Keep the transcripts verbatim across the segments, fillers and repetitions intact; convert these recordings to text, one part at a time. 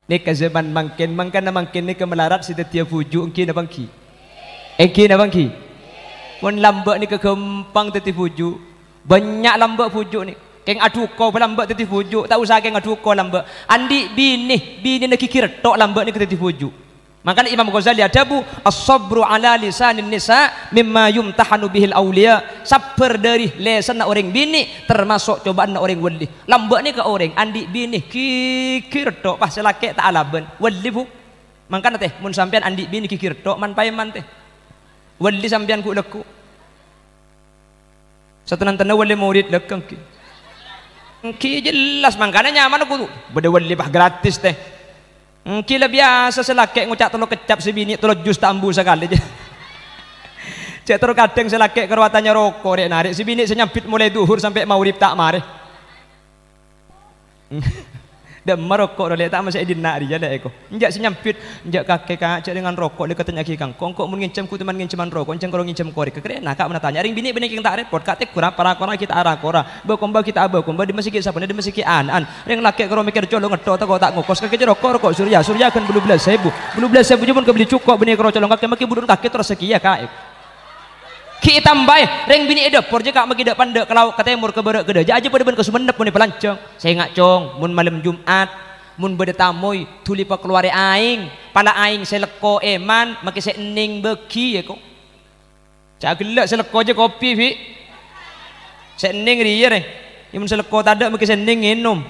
Nèka zaman mangkèn, mangkana mangkèn nèka malarat sè dhâddhiyâ bhuju', èngghi napa èngghi? Èngghi napa èngghi? Mon lambâ' nèka ghâmpang dhâddhi bhuju'. Bânnya' lambâ' bhuju' nè-, kèng aduko bâ lambâ' dhâddhi bhuju', ta' osa kèng aduko lambâ'. Andi' binè, binèna ghighir tho' lambâ' nèka dhâddhi bhuju'. Mangkana Imam Ghazali adhâbu, "As-sabru ala lisanin nisa mimma yumtahanu bihil auliya." Sabbhâr dhâri lèsanna orèng binè' tamaso' cobâ'ânna orèng wali. Lambâ' nèka orèng andi' binè ghighir tho', pas sè lakè' ta' alabân. Wali, Bu. Mangkana, tè, mon sampèyan andi' binè ghighir tho', man-paèman, tè. Wali sampèyan ghu'-lagghu'. Satenang-tenang wali morid lè, èngghi. Èngghi jelas, mangkana nyamana kodhu bâdâ wali pas gratis, tè. Èngghi la biyasa sè lakè' ngoca' tello keccap, sè binè' tello jus ta' ambu sakalè, jâ. Cè' terro kadhâng sè lakè' karo atanya roko' rè'-narè', sè binè' sè nyambit molaè dhuhur sampè' maghrib ta' marè. Dâmma roko' ro, lè', ta' masè è dinna' rèya, lè', èko. Enjâ' sè nyambit, "Enjâ' kakè, Ka', jhâ' rèngan roko', lè', katanya ghi' kangkong. Kok mon ngènjhâm ghun ta' man ngènjhâman roko', ènjhâman roko'." Karèna, Ka', bâ'na tanya. Rèng binè' bânnè kèng ta' rèpot, Ka', tè ghurâ para-kora ghi' ta' ra-kora. Bâ-komba ghi' ta' abâ-komba, dâ' masè ghi' sabâna, dâ' masè ghi' an-an. Rèng lakè' karo mèkkèr colo' ngetto, tako' ta' ngokos. Kakè jâ roko', roko' Surya, Surya ghân bâllu bellâs èbu. Bâllu bellâs èbu jâ mon kabelli jhuko' bânnè karo colo' kakè, makè budun kakè terros sakèya, Ka'. Ghi' ètambâi, rèng binè' è dâpor jâ, Ka', makè dâ' pandâ', ka lao', ka tèmor, ka bârâ', ka dâjâ, ajâ padâ bân ka Sumenep mon èpalancèng. Sènga', Cong, mon malem Jumat, mon bâdâ tamoy, dhuli pakalowar aèng, pala aèng sè lekko èman, makè sè ennèng bâgi, yâ, ko. Jâ' ghellâ' sè lekko jâ kopi, Bi'. Sè ennèng rèya, rè. Yâ, mon sè lekko tadâ', makè sè ennèng ngènom.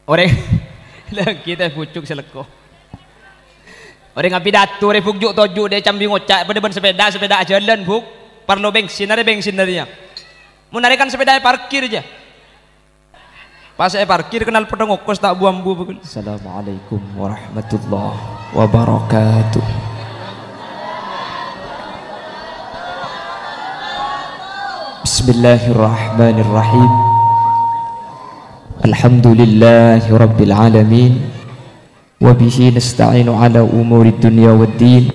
Orèng, la, kita bucuk sè lekko. Orèng apidato rè, Bu', jhu'-toju' dâ' cambi ngoca' padâ bân sepèda, sepèda ajhâlân, Bu'. Parlo bensin, arè bensin dâri, yâ. Mon arè kan sepèda èparkir jâ. Pas èparkir, kennal pettong ngokos ta' bu-ambu, Bu'. Assalamualaikum warahmatullahi wabarakatuh. Bismillahirrahmanirrahim. Alhamdulillahi rabbil alamin. Wa bihi nasta'inu ala umurid dunya waddin.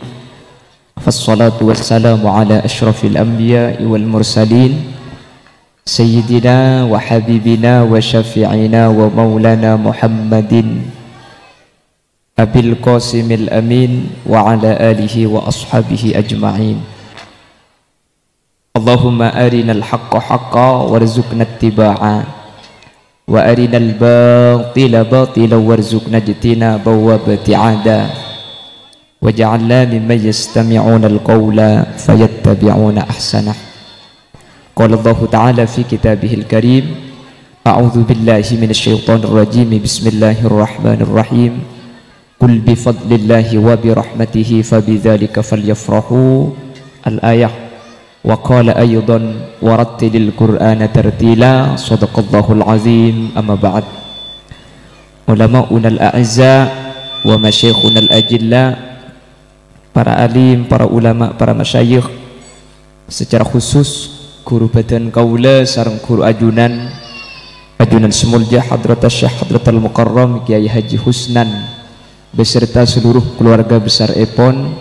Wassalatu wassalamu ala asyrafil anbiya'i wal mursalin. Sayyidina wa habibina wa syafi'ina wa maulana Muhammadin Abil Qasimil Amin wa ala alihi wa ashabihi ajma'in. Allahumma arinal haqqa haqqa warzuqna ittiba'a, wa arinal batila batila warzuqna ijtinaba wa ibti'ada. Waj'alna mimman yastami'unal qawla fayattabi'una ahsanah. Qala Allahu ta'ala fi kitabihil karim, a'udzu billahi minasy syaithanir rajim. Bismillahirrahmanirrahim. Qul bi fadlillahi wa bi rahmatihi fa bidzalika falyafrahu. Al-ayah. Wa qala aidhan, "Warattilil Qur'ana tartila." Shadaqallahul azim. Amma ba'd. Ulama'unal a'izza wa masyayikhunal ajilla, para alim, para ulama, para masyayikh, secara khusus guru bhâdhân kaulâ sareng guru ajunan, ajunan sè molja Hadratus Syekh Hadratul Mukarram Kiai Haji Husnan beserta seluruh keluarga besar èpon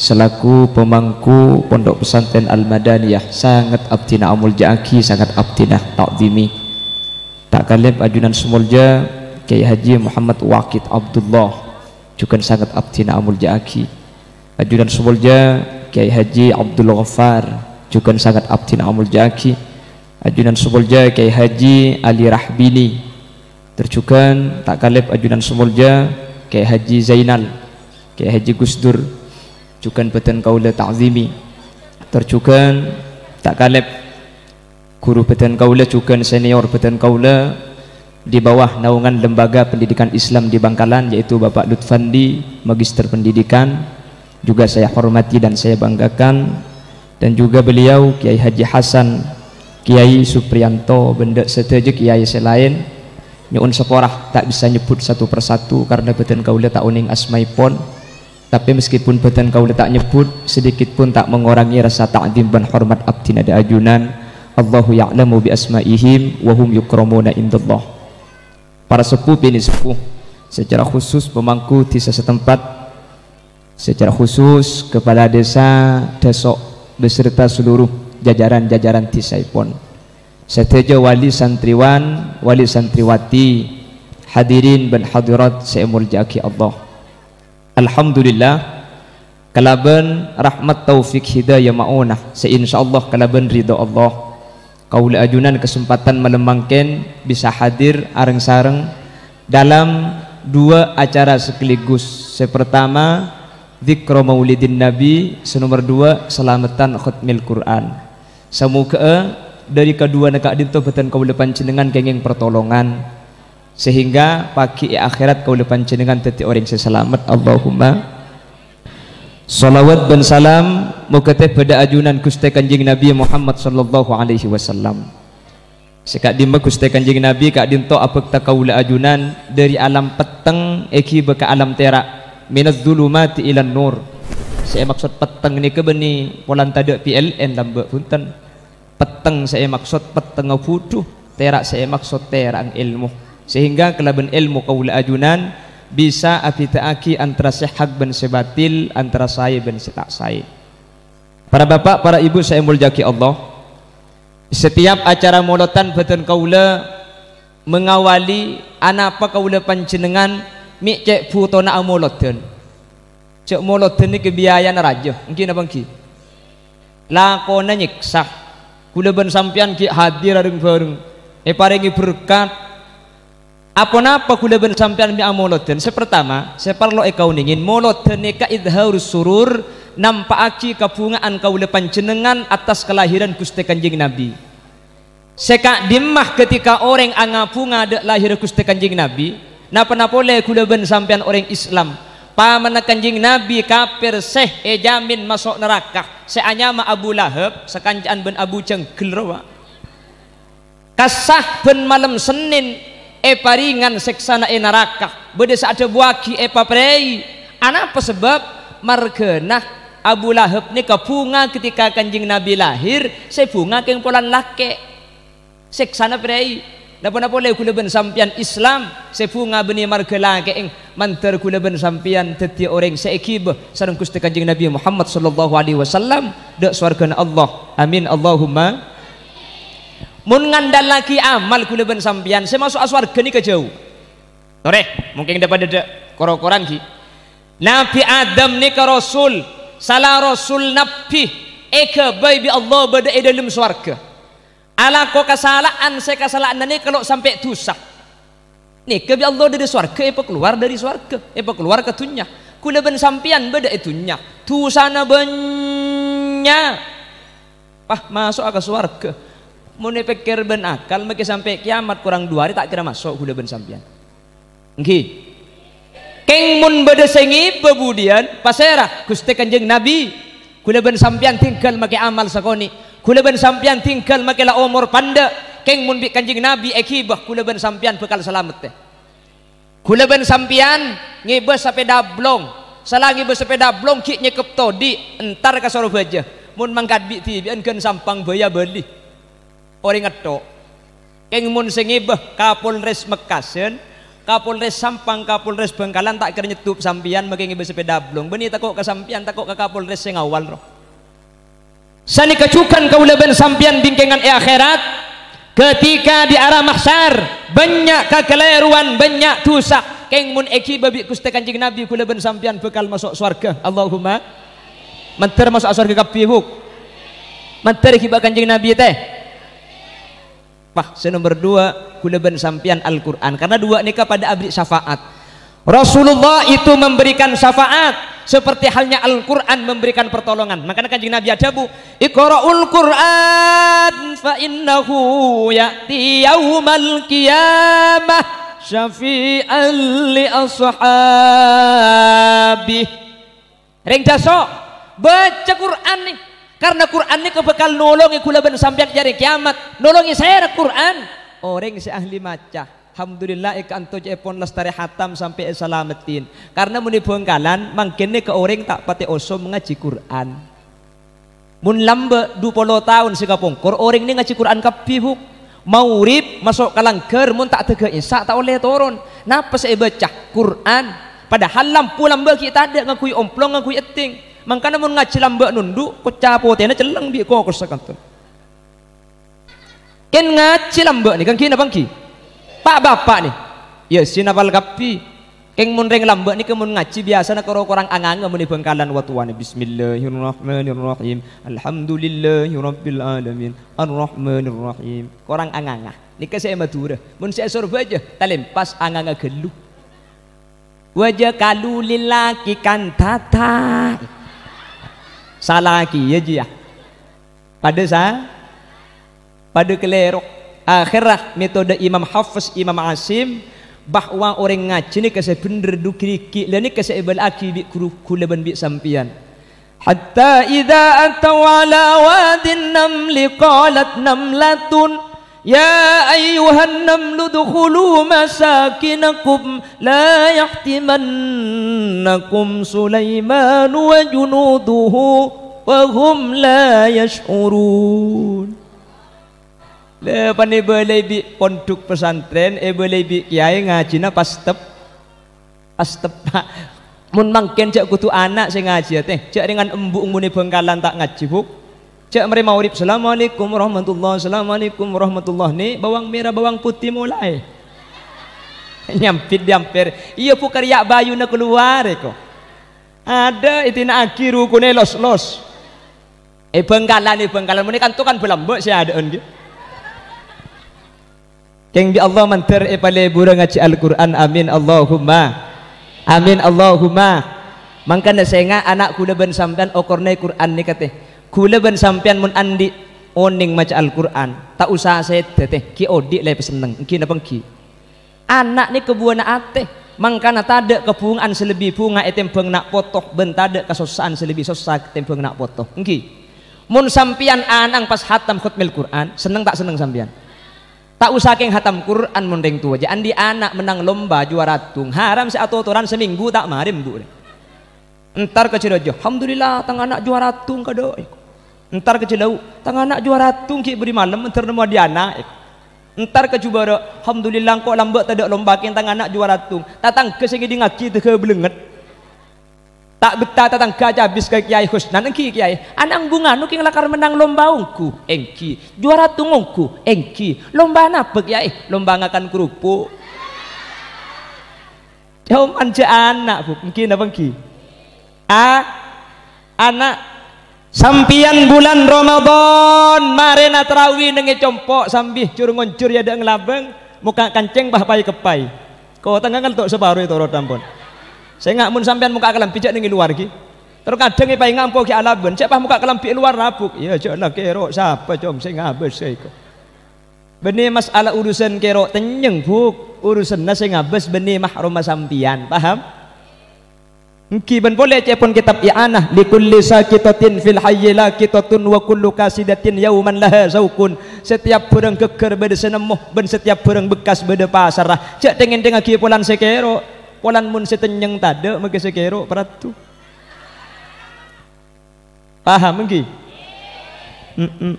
selaku pemangku Pondok Pesantren Al-Madaniyah, sanget abdhina amolja'aghi, sanget abdhina ta'dhimi. Ta' kalèp ajunan sè molja Kiai Haji Muhammad Waqid Abdullah, jhughân sanget abdhina amolja'aghi. Ajunan sè molja Kiai Haji Abdul Ghaffar, jhughân sanget abdhina amolja'aghi. Ajunan sè molja Kiai Haji Ali Rahbini, tor jhughân ta' kalèp ajunan sè molja Kiai Haji Zainal, Kiai Haji Gusdur, jhughân bhâdhân kaulâ ta'dhimi. Tor jhughân ta' kalèp guru bhâdhân kaulâ, jhughân senior bhâdhân kaulâ di bawah naungan Lembaga Pendidikan Islam di Bangkalan, yaitu Bapak Lutfandi, Magister Pendidikan, juga saya hormati dan saya banggakan, dan juga beliau, Kiai Haji Hasan, Kiai Supriyanto, bân dâ' sadhâjâ kiai sè laèn. Nyo'on saporah, ta' bisa nyebbhut satu per satu karena bhâdhân kaulâ ta' onèng asmaèpon. Tapè meskipun bhâdhân kaulâ ta' nyebbhut, sedikit pun ta' mengurangi rasa ta'dhim bân hormat abdhina dâ' ajunan. Allahu ya'lamu bi asma'ihim wa hum yukramuna indallah. Para seppo binè seppo, secara khusus pemangku dhisa setempat, secara khusus kepala desa Dasok beserta seluruh jajaran-jajaran dhisaèpon. Sadhâjâ wali santriwan, wali santriwati, hadirin bân hadirat sè èmoljâ'aghi Allah. Alhamdulillah, kalabân rahmat taufik hidayah ma'unah sè insyaallah kalabân ridho Allah, kaulâ ajunan kasempadhân malem mangkèn bisa hadir areng-sareng dalam dua acara sekaligus. Sè partama, Dzikra Maulidin Nabi, sè nomer dua, salameddhân khatmil Qur'an. Samoghâ'â dhâri kaduwâna ka'dinto bhâdhân kaulâ panjhennengngan kèngèng partolongan, sehingga pagghi' è akhèrat kaulâ panjhennengngan dhâddhi orèng sè salamet. Allahumma shalawat bân salam moghâ tèbâ dâ' ajunan Ghustè Kanjeng Nabi Muhammad sallallahu alaihi wasallam. Sè ka'dimma Ghustè Kanjeng Nabi ka'dinto abhâkta kaulâ ajunan dhâri alam petteng èghibâ ka alam tèra', minadz dzulumati ilan nur. Sè èmaksod petteng nèka bânnè polana tadâ' P L N lambâ', bhunten. Petteng sè èmaksod pettengnga budhu, tèra' sè èmaksod tèra'na èlmo. Sehingga kalabân èlmo kaulâ ajunan bisa abhidhâ'aghi antara sè hak bân sè batil, antara saè bân sè ta' saè. Para bapa', para ibu sè èmoljâ'aghi Allah, setiap acara molodhân bhâdhân kaulâ mengawali anapa kaulâ panjhennengngan mè' cè' bhutona amolodhân. Jhâ' molodhân nèka biayana rajâ, èngghi napa èngghi? Lakona nyèksa. Kaulâ bân sampèyan ghi' hadir areng-bhâreng, èparèngè berkat, Aponapa kaulâ bân sampèyan mè' amolodhân? Sè partama, sè parlo èkaonèngè, molodhân nèka idharus surur, nampa'aghi kabhungaan kaulâ panjhennengngan attas kalahiran Ghustè Kanjeng Nabi. Sè ka'dimma ghâtèka orèng angabhunga dâ' lahèrra Ghustè Kanjeng Nabi, napa-napa polè kaulâ bân sampèyan orèng Islam. Pamanna Kanjeng Nabi kafir sè èjhâmin maso' naraka, sè anyama Abu Lahab, sakanca'an bân Abu Janggal rowa. Kassa bân malem Sennèn èparèngan sèksana è naraka, bâdâ sè adhâbuwâghi èpaprèi. Anapa sabâb? Marghâna Abu Lahab nèka bhunga ghâtèka Kanjeng Nabi lahir, sè bhunga kèng polana lakè'. Sèksana prèi. Napa-napa polè kaulâ bân sampèyan Islam, sè bhunga bânnè marghâ lakè'èng, mandhâr kaulâ bân sampèyan dhâddhiyâ orèng sè èghibâ sareng Ghustè Kanjeng Nabi Muhammad sallallahu alaihi wasallam dâ' sowarghâna Allah. Amin, Allahumma. Mon ngandhâllaghi amal kaulâ bân sampèyan, sè maso'a sowarghâ nèka jhâu. Torè, mungkin dâ' padâ dâ' kor-okoran ghi. Nabi Adam nèka rasul, sala rasul nabbhi, èghâbây bi' Allah bâdâ è dâlem sowarghâ. Alako kasala'an sè kasala'anna nèka lo' sampè' dhusa. Nèka bi' Allah dâri sowarghâ èpakalowar dâri sowarghâ, èpakalowar ka dhunnya. Kaulâ bân sampèyan bâdâ è dhunnya, dhusana bânnya'. Pas maso'a ka sowarghâ. Mon èpèkkèr bân akal, makè sampè' kèyamat korang du arè ta' kèra maso' kaulâ bân sampèyan. Èngghi. Kèng mon bâdâ sè ngèbâ budiyân, pasèra? Ghustè Kanjeng Nabi. Kaulâ bân sampèyan tinggal makè amal sakonè'. Kaulâ bân sampèyan tinggal makè la omor pandâ'. Kèng mon bi' Kanjeng Nabi èghibâ, kaulâ bân sampèyan bhâkal salamettè. Kaulâ bân sampèyan ngèbâ sapèda blong. Sala ngèbâ sapèda blong ghi' nyèkep todi', entar ka Sorbhâjâ. Mon mangkat bi'-dhibi'ân ghân Sampang bhâi abâli. Orèng ètto'. Kèng mon sè ngèbâ Kapolres Mekkasân, Kapolres Sampang, Kapolres Bangkalan ta' kèra nyeddhuk sampèyan makè ngèbâ sapèda blong. Bânnè tako' ka sampèyan, tako' ka Kapolres sè ngawal, ro. Sanèka jhughân kaulâ bân sampèyan bingkèngan è akhèrat, ghâtèka di ara mahsyar, bânnya' kakalèrowan, bânnya' dhusa. Kèng mon èghibâ bi' Ghustè Kanjeng Nabi, kaulâ bân sampèyan bhâkal maso' sowarghâ. Allahumma. Mandhâr maso'a sowarghâ kabbhi, Bu'? Mandhâr èghibâ Kanjeng Nabi, tè? Wah, sè nomer duwâ', kaulâ bân sampèyan Al-Qur'an. Karena duwâ' nèka padâ aberri' syafaat. Rasulullah itu memberikan syafaat, seperti halnya Al-Qur'an memberikan pertolongan. Makana Kanjeng Nabi adhâbu, "Iqra'ul Qur'an fa innahu ya'ti yaumal qiyamah syafi'an li ashabih." Rèng daso', baca Qur'an nè, karna Qur'an nèka bhâkal nolongè kaulâ bân sampèyan è arè kèyamat. Nolongè sèra Qur'an? Orèng sè ahli maca. Alhamdulillah, è ka'anto ca'èpon lastarè hatam sampè' èsalameddhin. Karna mon è Bhângkalan, mangkèn nèka orèng ta' patè osom ngajhi Qur'an. Mon lambâ' du polo taon sè kapongkor, orèng nè ngajhi Qur'an kabbhi, Bu'. Maghrib maso' ka langghâr, mon ta' dâgghâ' Isya' ta' ollè toron. Napa sè èbâca? Qur'an. Padahal lampu lambâ' ghi' tadâ', ngangghuy omplong, ngangghuy èddhing. Mangkana mon ngajhi lambâ' nondhu', kocca potèna celleng bi' kokos sakanto. Kèng ngajhi lambâ' nèka, èngghi napa èngghi? Pa'-bapa' nè, Yasin apal kabbhi. Kèng mon rèng lambâ' nèka mon ngajhi biyasana karo korang anganga mon è Bhângkalan wa towana. Bismillahirrahmanirrahim. Alhamdulillahirabbil alamin. Arrahmanirrahim. Korang anganga. Nèka sè è Madhurâ. Mon sè è Sorbhâjâ, talèmpas anganga ghâllu. Wajah kalu lilaki kan tata. Sala kèya jiyâ. Padâ sa-, padâ kalèro. Akhèrra metode Imam Hafs, Imam Asim, bahwa orèng ngajhi nèka sè bhendher du ghârighi', la nèka sè èbâlâ'aghi bi' ghuru ghulâ bân bi' sampèyan. Hatta idza atau ala wadin namli qalat namlatun, "Ya ayyuhan namlu udkhulu masakinakum la yahtimannakum Sulaiman wa junuduhu wa hum la yash'urun." La pan èbâlâi bi' pondhuk pesantren, èbâlâi bi' kèyaè ngajhina pas tep-, pas teppa'. Mon mangkèn jhâ' kodhu ana' sè ngajhiyâ, tè. Jhâ' rèngan embu' mon è Bhângkalan ta' ngajhi, Bu'. Jhâ' marè maghrib, "Assalamualaikum warahmatullah, assalamualaikum warahmatullah." Nè, bawang mèra, bawang putih molaè. Nyambit diampèr. Iyâ, Bu', karya' bayuna kalowar, èko. Adâ' èdina'aghi rukunè los-los. È Bhângkalan, è Bhângkalan. Mon è kanto kan bâlâmbâ' sè adâ'ân, ghi. Kèng bi' Allah mandhâr èpalebura ngajhi Al-Qur'an. Amin, Allahumma. Amin, Allahumma. Mangkana sènga' ana' ghulâ bân sampèyan okorna Qur'an nèka, tè. Ghulâ bân sampèyan mon andi' onèng maca Al-Qur'an, ta' osa sèdhâ, tè. Ghi' odi' la èpasenneng. Èngghi napa èngghi? Ana' nèka buwâna atè. Mangkana tadâ' kabhunga'an sè lebbi bhunga ètembhâng na' poto, bân tadâ' kasossa'an sè lebbi sossa ètembhâng na' poto. Èngghi. Mon sampèyan ana'na pas hatam khotmil Qur'an, senneng ta' senneng sampèyan? Ta' osa kèng hatam Qur'an mon rèng towa, jhâ' andi' ana' mennang lomba juwara dung, haram sè atotoran samènggu ta' marè embu'. Entar ka jhâ' rajâ, "Alhamdulillah, tang ana' juwara dung kadhâ'." Entar ka jhâ' lauk, "Tang ana' juwara dung ghi' bâri' malem, entar nemmo andi' ana'." Entar ka jhubârâ', "Alhamdulillah, engko' lambâ' tadâ' lomba, kèng tang ana' juwara dung." Tatangghâ sè ngèdingngaghi dâgghâ blengnget. Ta' bettah tatangghâ cabis ka Kèyaè Husnan, "Èngghi, Kèyaè, ana' embu' nganu kèng lakar mennang lomba ongghu?" "Èngghi." "Juwara dung ongghu?" "Èngghi." "Lomba napa, Kèyaè?" "Lomba ngakan kerupuk." Coma jhâ' ana', Bu'. Èngghi napa èngghi? A, ana'. Sampèyan bulân Ramadhan marèna tarawi neng è compo' sambi jur-ngonjur è adâ'na labâng, mokka' kancèng bâ pay-keppay. Kotangnga nganto' saparo ètoro' ampon. Sènga' mon sampèyan mokka' kalambhi jhâ' neng è lowar ghi. Terkadang èpaènga' ampo ghi' alabân, "Cè' pas mokka' kalambhi è lowar, Bu'." "Iyâ, jhâ' la kèro', sapa, Cong, sè ngabâs sè èko?" Bânnè masalah urusan kèro' tennyeng, Bu'. Urusanna sè ngabâs bânnè mahromma sampèyan, paham? Èngghi bân polè ca'èpon kètab I'anah, "Likulli sakitatin fil hayyi laqitatun wa kullu kasidatin yauman laha zaukun." Satèyap bhârâng ghâgghâr bâdâ sè nemmo, bân satèyap bhârâng bekkas bâdâ pasarra. Jhâ' tèng-èntèngngaghi polana sè kèro'. Polana mon sè tennyeng tadâ', maghi sè kèro' paradu. Paham, èngghi? Mm-mm.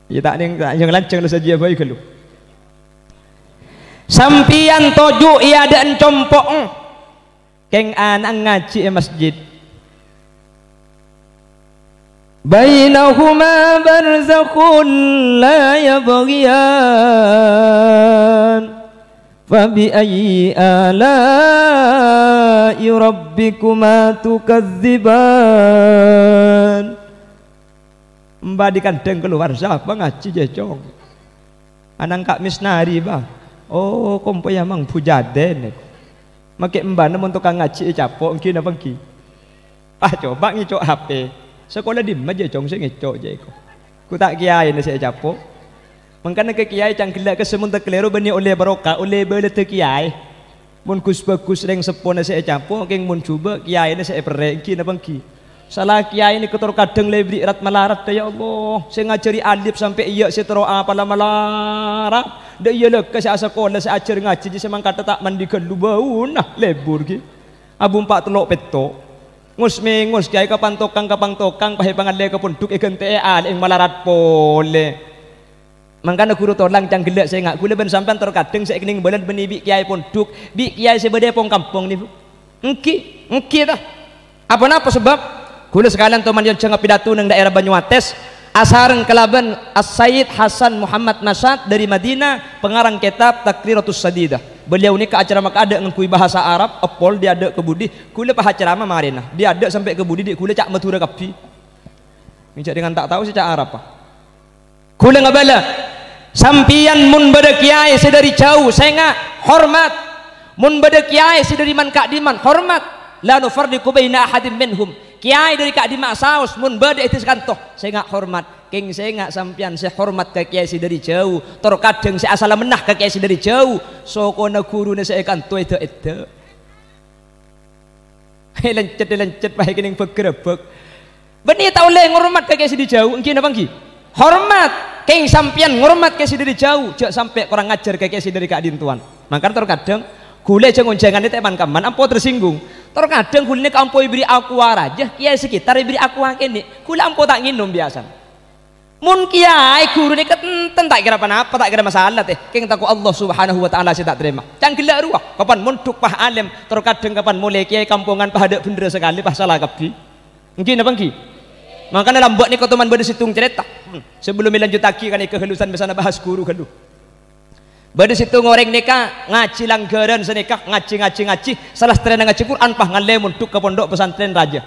Iyâ, ta' nèng, ta' nèng lanjhâng la sajiyâ bhâi ghâllu. Sampèyan toju' è adâ'na compo'na. Kèng ana' ngajhi è masjid. "Bainahuma barzakhun la yabghiyan. Fa bi ayyi ala'i rabbikuma tukadziban?" Emba dikandhâng kalowar, sapa ngajhi, jhâ', Cong? Anang ka' misnari, bâ. Oh, kompoyya mang bujadèn. Makè embana mon tokang ngajhi ècapo', èngghi napa èngghi? Ah, coba ngèco' H P. Sakola dimma, jhâ', Cong, sè ngèco', jhâ' èko? Ghu ta' kèyaèna sè ècapo'. Mangkana ka kèyaè cangghellâ' ka sè mon ta' kalèro bânnè ollè barokah, ollè bâlâddhâ kèyaè. Mon ghus-bhâghus rèng seppona sè ècapo', kèng mon jhubâ' kèyaèna sè èperrè', èngghi napa èngghi? Sala kèyaè nèko tor kadhâng la èberri' rat-malarat, ya Allah. Sè ngajhâri alif sampè' ya sè terro apalla malarat. Dâ' iyâ laka sè asakola, sè ajhâr ngajhi, sè mangkaddhâ ta' mandi ghâllu bâuna, lebur ghi. Abu empa' tello' petto'. Ngos-mengos kèyaè ka pang-tokang, ka pang-tokang, pas èpangallè ka pondhuk èghântè'è alè'èng malarat polè. Mangkana ghuru tolang cangghellâ' sènga', ghulâ bân sampèyan tor kadhâng sè èkennèng bâlân bânnè bi' kèyaè pondhuk, bi' kèyaè sè bâdâ è pong-kampong nèko. Èngghi, èngghi ta? Apa-napa sabâb? Ghulâ sakalèyan toman nyonjhângnga pidato neng dhaèra Banyuates, Asareng kalabân As-Sayyid Hasan Muhammad Nasyad dhâri Madinah, pangarang kètab Taqriratus Sadidah. Beliau nèka acarama kaadâ' ngangghuy bahasa Arab, èpol dâri adâ' ka budi, ghulâ pas acarama marèna. Dâri adâ' sampè' ka budi, dâri ghulâ ca' Madhurâ kabbhi. Ngèjhâ' dengan ta' tao sè ca' Arab, pa. Ghulâ ngabâlâ, sampèyan mon bâdâ kèyaè sè dhâri jhâu, sènga', hormat. Mon bâdâ kèyaè sè dhâri man-ka'dimman, hormat. La nufarriqu baina ahadin minhum. Kèyaè dhâri ka'dimma saos, mon bâdâ è dâ' kanto, sènga' hormat. Kèng sènga' sampèyan sè hormat ka kèyaè sè dhâri jhâu, tor kadhâng sè asalameddhâ ka kèyaè sè dhâri jhâu, sokona ghuruna sè è kanto èdâ'-èdâ'. Èlencet-èlencet, pas èkennèng bhâk-ghârâbhâk. Bânnè ta' ollè ngormat ka kèyaè sè dhâri jhâu, èngghi napa èngghi? Hormat. Kèng sampèyan ngormat kèyaè sè dhâri jhâu, jhâ' sampè' korang ajhâr ka kèyaè sè dhâri ka'dintowan. Mangkana tor kadhâng, ghulâ jhâng-onjhângan ta' man-kamman ampo tersinggung. Tor kadhâng ghulâ nèka ampo èberri' aqua rajâ, kèyaè sekitar èberri' aqua kènè'. Ghulâ ampo ta' ngènom biyasana. Mon kèyaè ghuru nèka enten ta' kèra pa-napa, ta' kèra masalah tè. Kèng tako' Allah Subhanahu wa Ta'ala sè ta' tarèma. Ca'na ghellâ' rowa, kapan mondhuk pas alèm, tor kadhâng kapan molè kèyaè kampongan pas adâ' bhendherra sakalè pas sala kabbhi. Èngghi napa èngghi? Mangkana lambâ' nèka toman bâdâ sèttong carèta. Hmm, sabellunna lanjuttaghi ka nèka ghâllu san biyasana bahas ghuru ghâllu. Bâdâ sèttong orèng nèka ngajhi langghârân sanèka, ngajhi, ngajhi, ngajhi, salastarèna ngajhi Qur'an pas ngallè mondhuk ka pondhuk pesantren rajâ.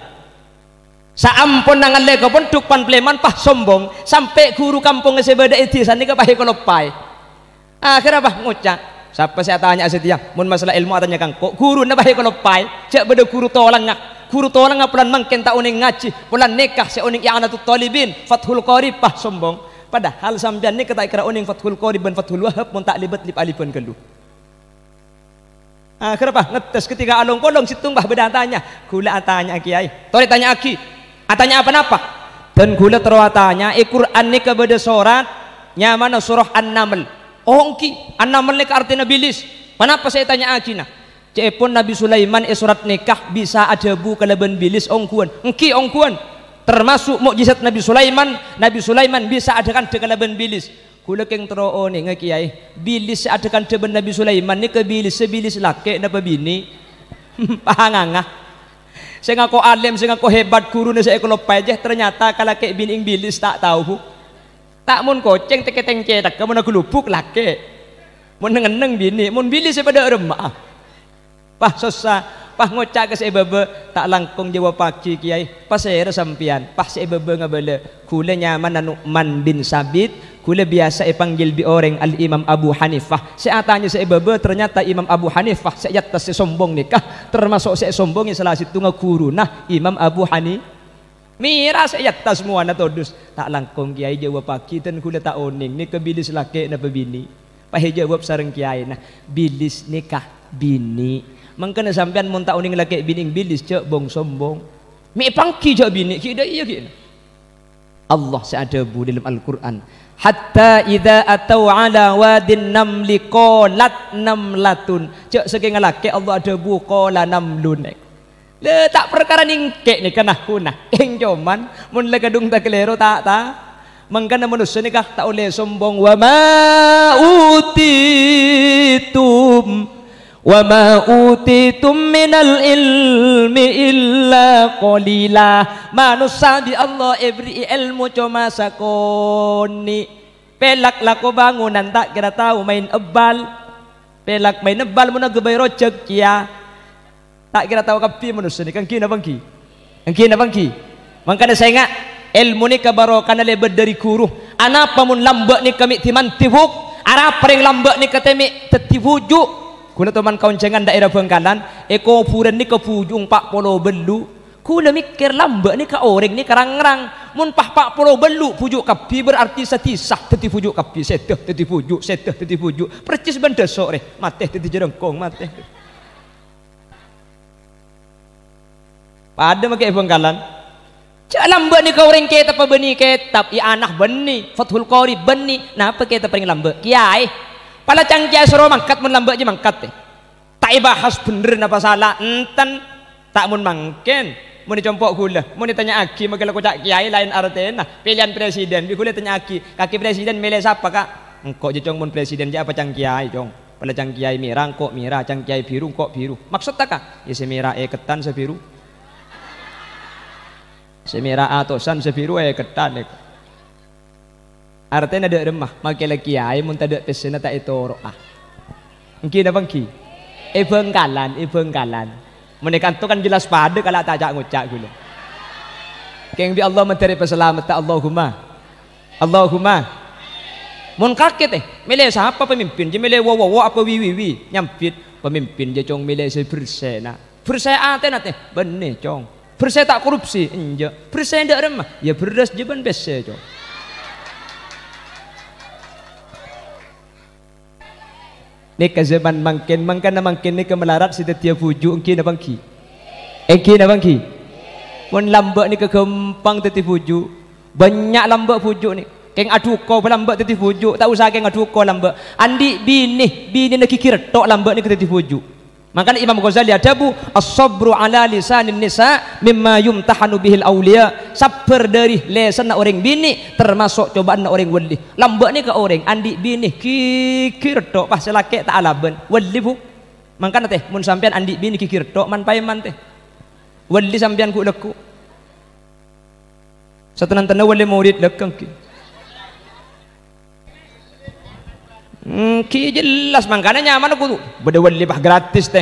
Saamponna ngallè ka pondhuk pan-palèman pas sombong, sampè' ghuru kampongnga sè bâdâ è dhisana nèka pas èkaloppaè. Akhèrra pas ngoca', "Sapa sè atanya'a satèya? Mon masalah èlmo atanya ka engko'." Ghuruna pas èkaloppaè, jhâ' bâdâ ghuru tolangnga. Ghuru tolangnga polana mangkèn ta' onèng ngajhi, polana nèka sè onèng I'anatut Thalibin, Fathul Qorib pas sombong. Padahal sampèyan nèka ta' kèra onèng Fathul Qorib bân Fathul Wahhab mon ta' lèbât lip-alibân ghâllu. Akhèrra pas ngettes ketika along-polong sèttong pas bâdâ atanya. Ghulâ atanya'a kèyaè. Torè tanya'aghi. Atanya'a ponapa? Dân ghulâ terro atanya'a, è Qur'an nèka bâdâ sorat nyamana Surah An-Naml. Oh, èngghi, An-Naml nèka artèna bilis. Ponapa sè ètanya'aghina? Ca'èpon Nabbhi Sulaiman è sorat nèka bisa adhâbu kalabân bilis ongghuwân. Èngghi ongghuwân. Termasuk mukjizat Nabbhi Sulaiman, Nabbhi Sulaiman bisa adhâ-kandhâ kalabân bilis. Ghulâ kèng terro onènga, Kèyaè, bilis sè adhâ-kandhâ bân Nabbhi Sulaiman nèka bilis sè bilis lakè' napa binè'? Panganga. Sè ngako alèm, sè ngako hebat, ghuruna sè èkaloppaè jâ, ternyata kalakè' binè'èng bilis ta' tao. Ta' mon kocèng tèkètèng cèthagghâ, mon aghâlubuk lakè'. Mon neng-enneng binè', mon bilis sè padâ remma'a. Pas sossa, pas ngoca' ka sè è bâbâ, "Ta' langkong jâwâbbhâghi, Kèyaè. Pasèra sampèyan?" Pas sè è bâbâ ngabâlâ, "Ghulâ nyamana Nu'man bin Sabit, ghulâ biyasa èpanggil bi' orèng Al-Imam Abu Hanifah." Sè atanya sè è bâbâ, ternyata Imam Abu Hanifah sè è attas sè sombong nèka, termaso' sè èsombongè sala sèttonga ghuruna Imam Abu Hani-, Mèra sè è attas mowana todus. "Ta' langkong, Kèyaè, jâwâbbhâghi, dân ghulâ ta' onèng, nèka bilis lakè' napa binè'?" Pas èjâwâb sareng kèyaèna, "Bilis nèka binè'." Mangkana sampèyan mon ta' onèng lakè' binè'èng bilis, jâ' bong-sombong. Mè' èpangghi jâ' binè', ghi' dâ' iyâ ghi'. Allah sè adhâbu dâlem Al-Qur'an, "Hatta idza atau ala wadin namli qalat namlatun." Jâ' sakènga lakè' Allah adhâbu, "Qala namlun." Lè, ta' parkara nèngkè' nèka nahuna. Kèng coma, mon la kadhung ta' kalèro, ta', ta'. Mangkana manossa nèka ta' ollè sombong. "Wa ma utitum, wa ma utitum minal ilmi illa qalila." Manossa bi' Allah èberri'i èlmo coma sakonè'. Pèlak lako bangunan ta' kèra tao maèn ebbal. Pèlak maèn ebbal mon aghâbây rojhâk kèya. Ta' kèra tao kabbhi manossa nèka, èngghi napa èngghi? Èngghi napa èngghi? Mangkana sènga', èlmo nèka barokana lèbât dâri ghuru. Anapa mon lambâ' nèka mè' dimandhi, Bu'? Arapa rèng lambâ' nèka tè mè' dhâddhi bhuju'? Ghulâ toman kaonjhângan dhaèra Bhângkalan, è kobhurân nèka bhuju' empa' polo bâllu'. Ghulâ mèkkèr lambâ' nèka orèng nèka rang-ngrang. Mon pas empa' polo bâllu' bhuju' kabbhi, berarti sadhisa dhâddhi bhuju' kabbhi, sèdhâ dhâddhi bhuju', sèdhâ dhâddhi bhuju'. Percis bân dâso' rè, matè dhâddhi jhârângkong, matè. Padâ makè è Bhângkalan. Jhâ' lambâ' nèka orèng kètabbhâ bânnè kètab, I'anah bânnè, Fathul Qorib bânnè. Napa kètab rèng lambâ'? Kèyaè. Pala cang kèyaè soro mangkat, mon lambâ' jiyâ mangkat, è. Ta' èbahas bhendher napa sala, enten. Ta' mon mangkèn. Mon è compo' ghulâ, mon ètanya'aghi makè la koca' kèyaè laèn artèna. Pèlèyan presiden, bi' ghulâ ètanya'aghi, "Kakè presiden mèlè sapa, Ka'?" "Engko' jiyâ, Cong, mon presiden jiyâ apa cang kèyaè, Cong." Pala cang kèyaè mèra, engko' mèra, cang kèyaè bhiru, engko' bhiru. Maksodda, Ka'? Yâ sè mèra èkettan, sè bhiru. Sè mèra atosan, sè bhiru èkettan, èko. Artèna dâ' remma, makè la kèyaè mon tadâ' pèssèna ta' ètoro'a. Èngghi napa èngghi? È Bhângkalan, è Bhângkalan. Mon è kanto kan jelas padâ kala' ta' ca'-ngoca' ghulâ. Kèng bi' Allah mandhâr èpasalametta, Allahumma. Allahumma. Mon kakè tè, mèlè sapa pamimpin? Jâ mèlè wo-, wo-, wo apa wi-wi-wi? Nyambit, pamimpin jâ, Cong, mèlè sè bersèna. Bersè atèna tè, bânnè, Cong. Bersè ta' korupsi? Enjâ'. Bersè dâ' remma? Yâ bherrâs jâ bân pèssè, Cong. Nèka jhâman mangkèn, mangkana mangkèn nèka malarat sè dhâddhiyâ bhuju', èngghi napa èngghi? Èngghi napa èngghi? Mon lambâ' nèka ghâmpang dhâddhi bhuju'. Bânnya' lambâ' bhuju' nè. Kèng adhuko bâ lambâ' dhâddhi bhuju', ta' osa kèng adhuko lambâ'. Andi' binè, binèna ghighir tho' lambâ' nèka dhâddhi bhuju'. Mangkana Imam Ghazali adhâbu, "As-sabru ala lisanin nisa mimma yumtahanu bihil auliya." Sabbhâr dhâri lèsanna orèng binè' tamaso' cobâ'ânna orèng wali. Lambâ' nèka orèng andi' binè ghighir tho', pas sè lakè' ta' alabân. Wali, Bu. Mangkana tè, mon sampèyan andi' binè ghighir tho', man-paèman tè. Wali sampèyan ghu' lagghu'. Satenna-tenna wali morid lagghu' èngghi. Èngghi jelas, mangkana nyamana kodhu bâdâ wali pas gratis tè.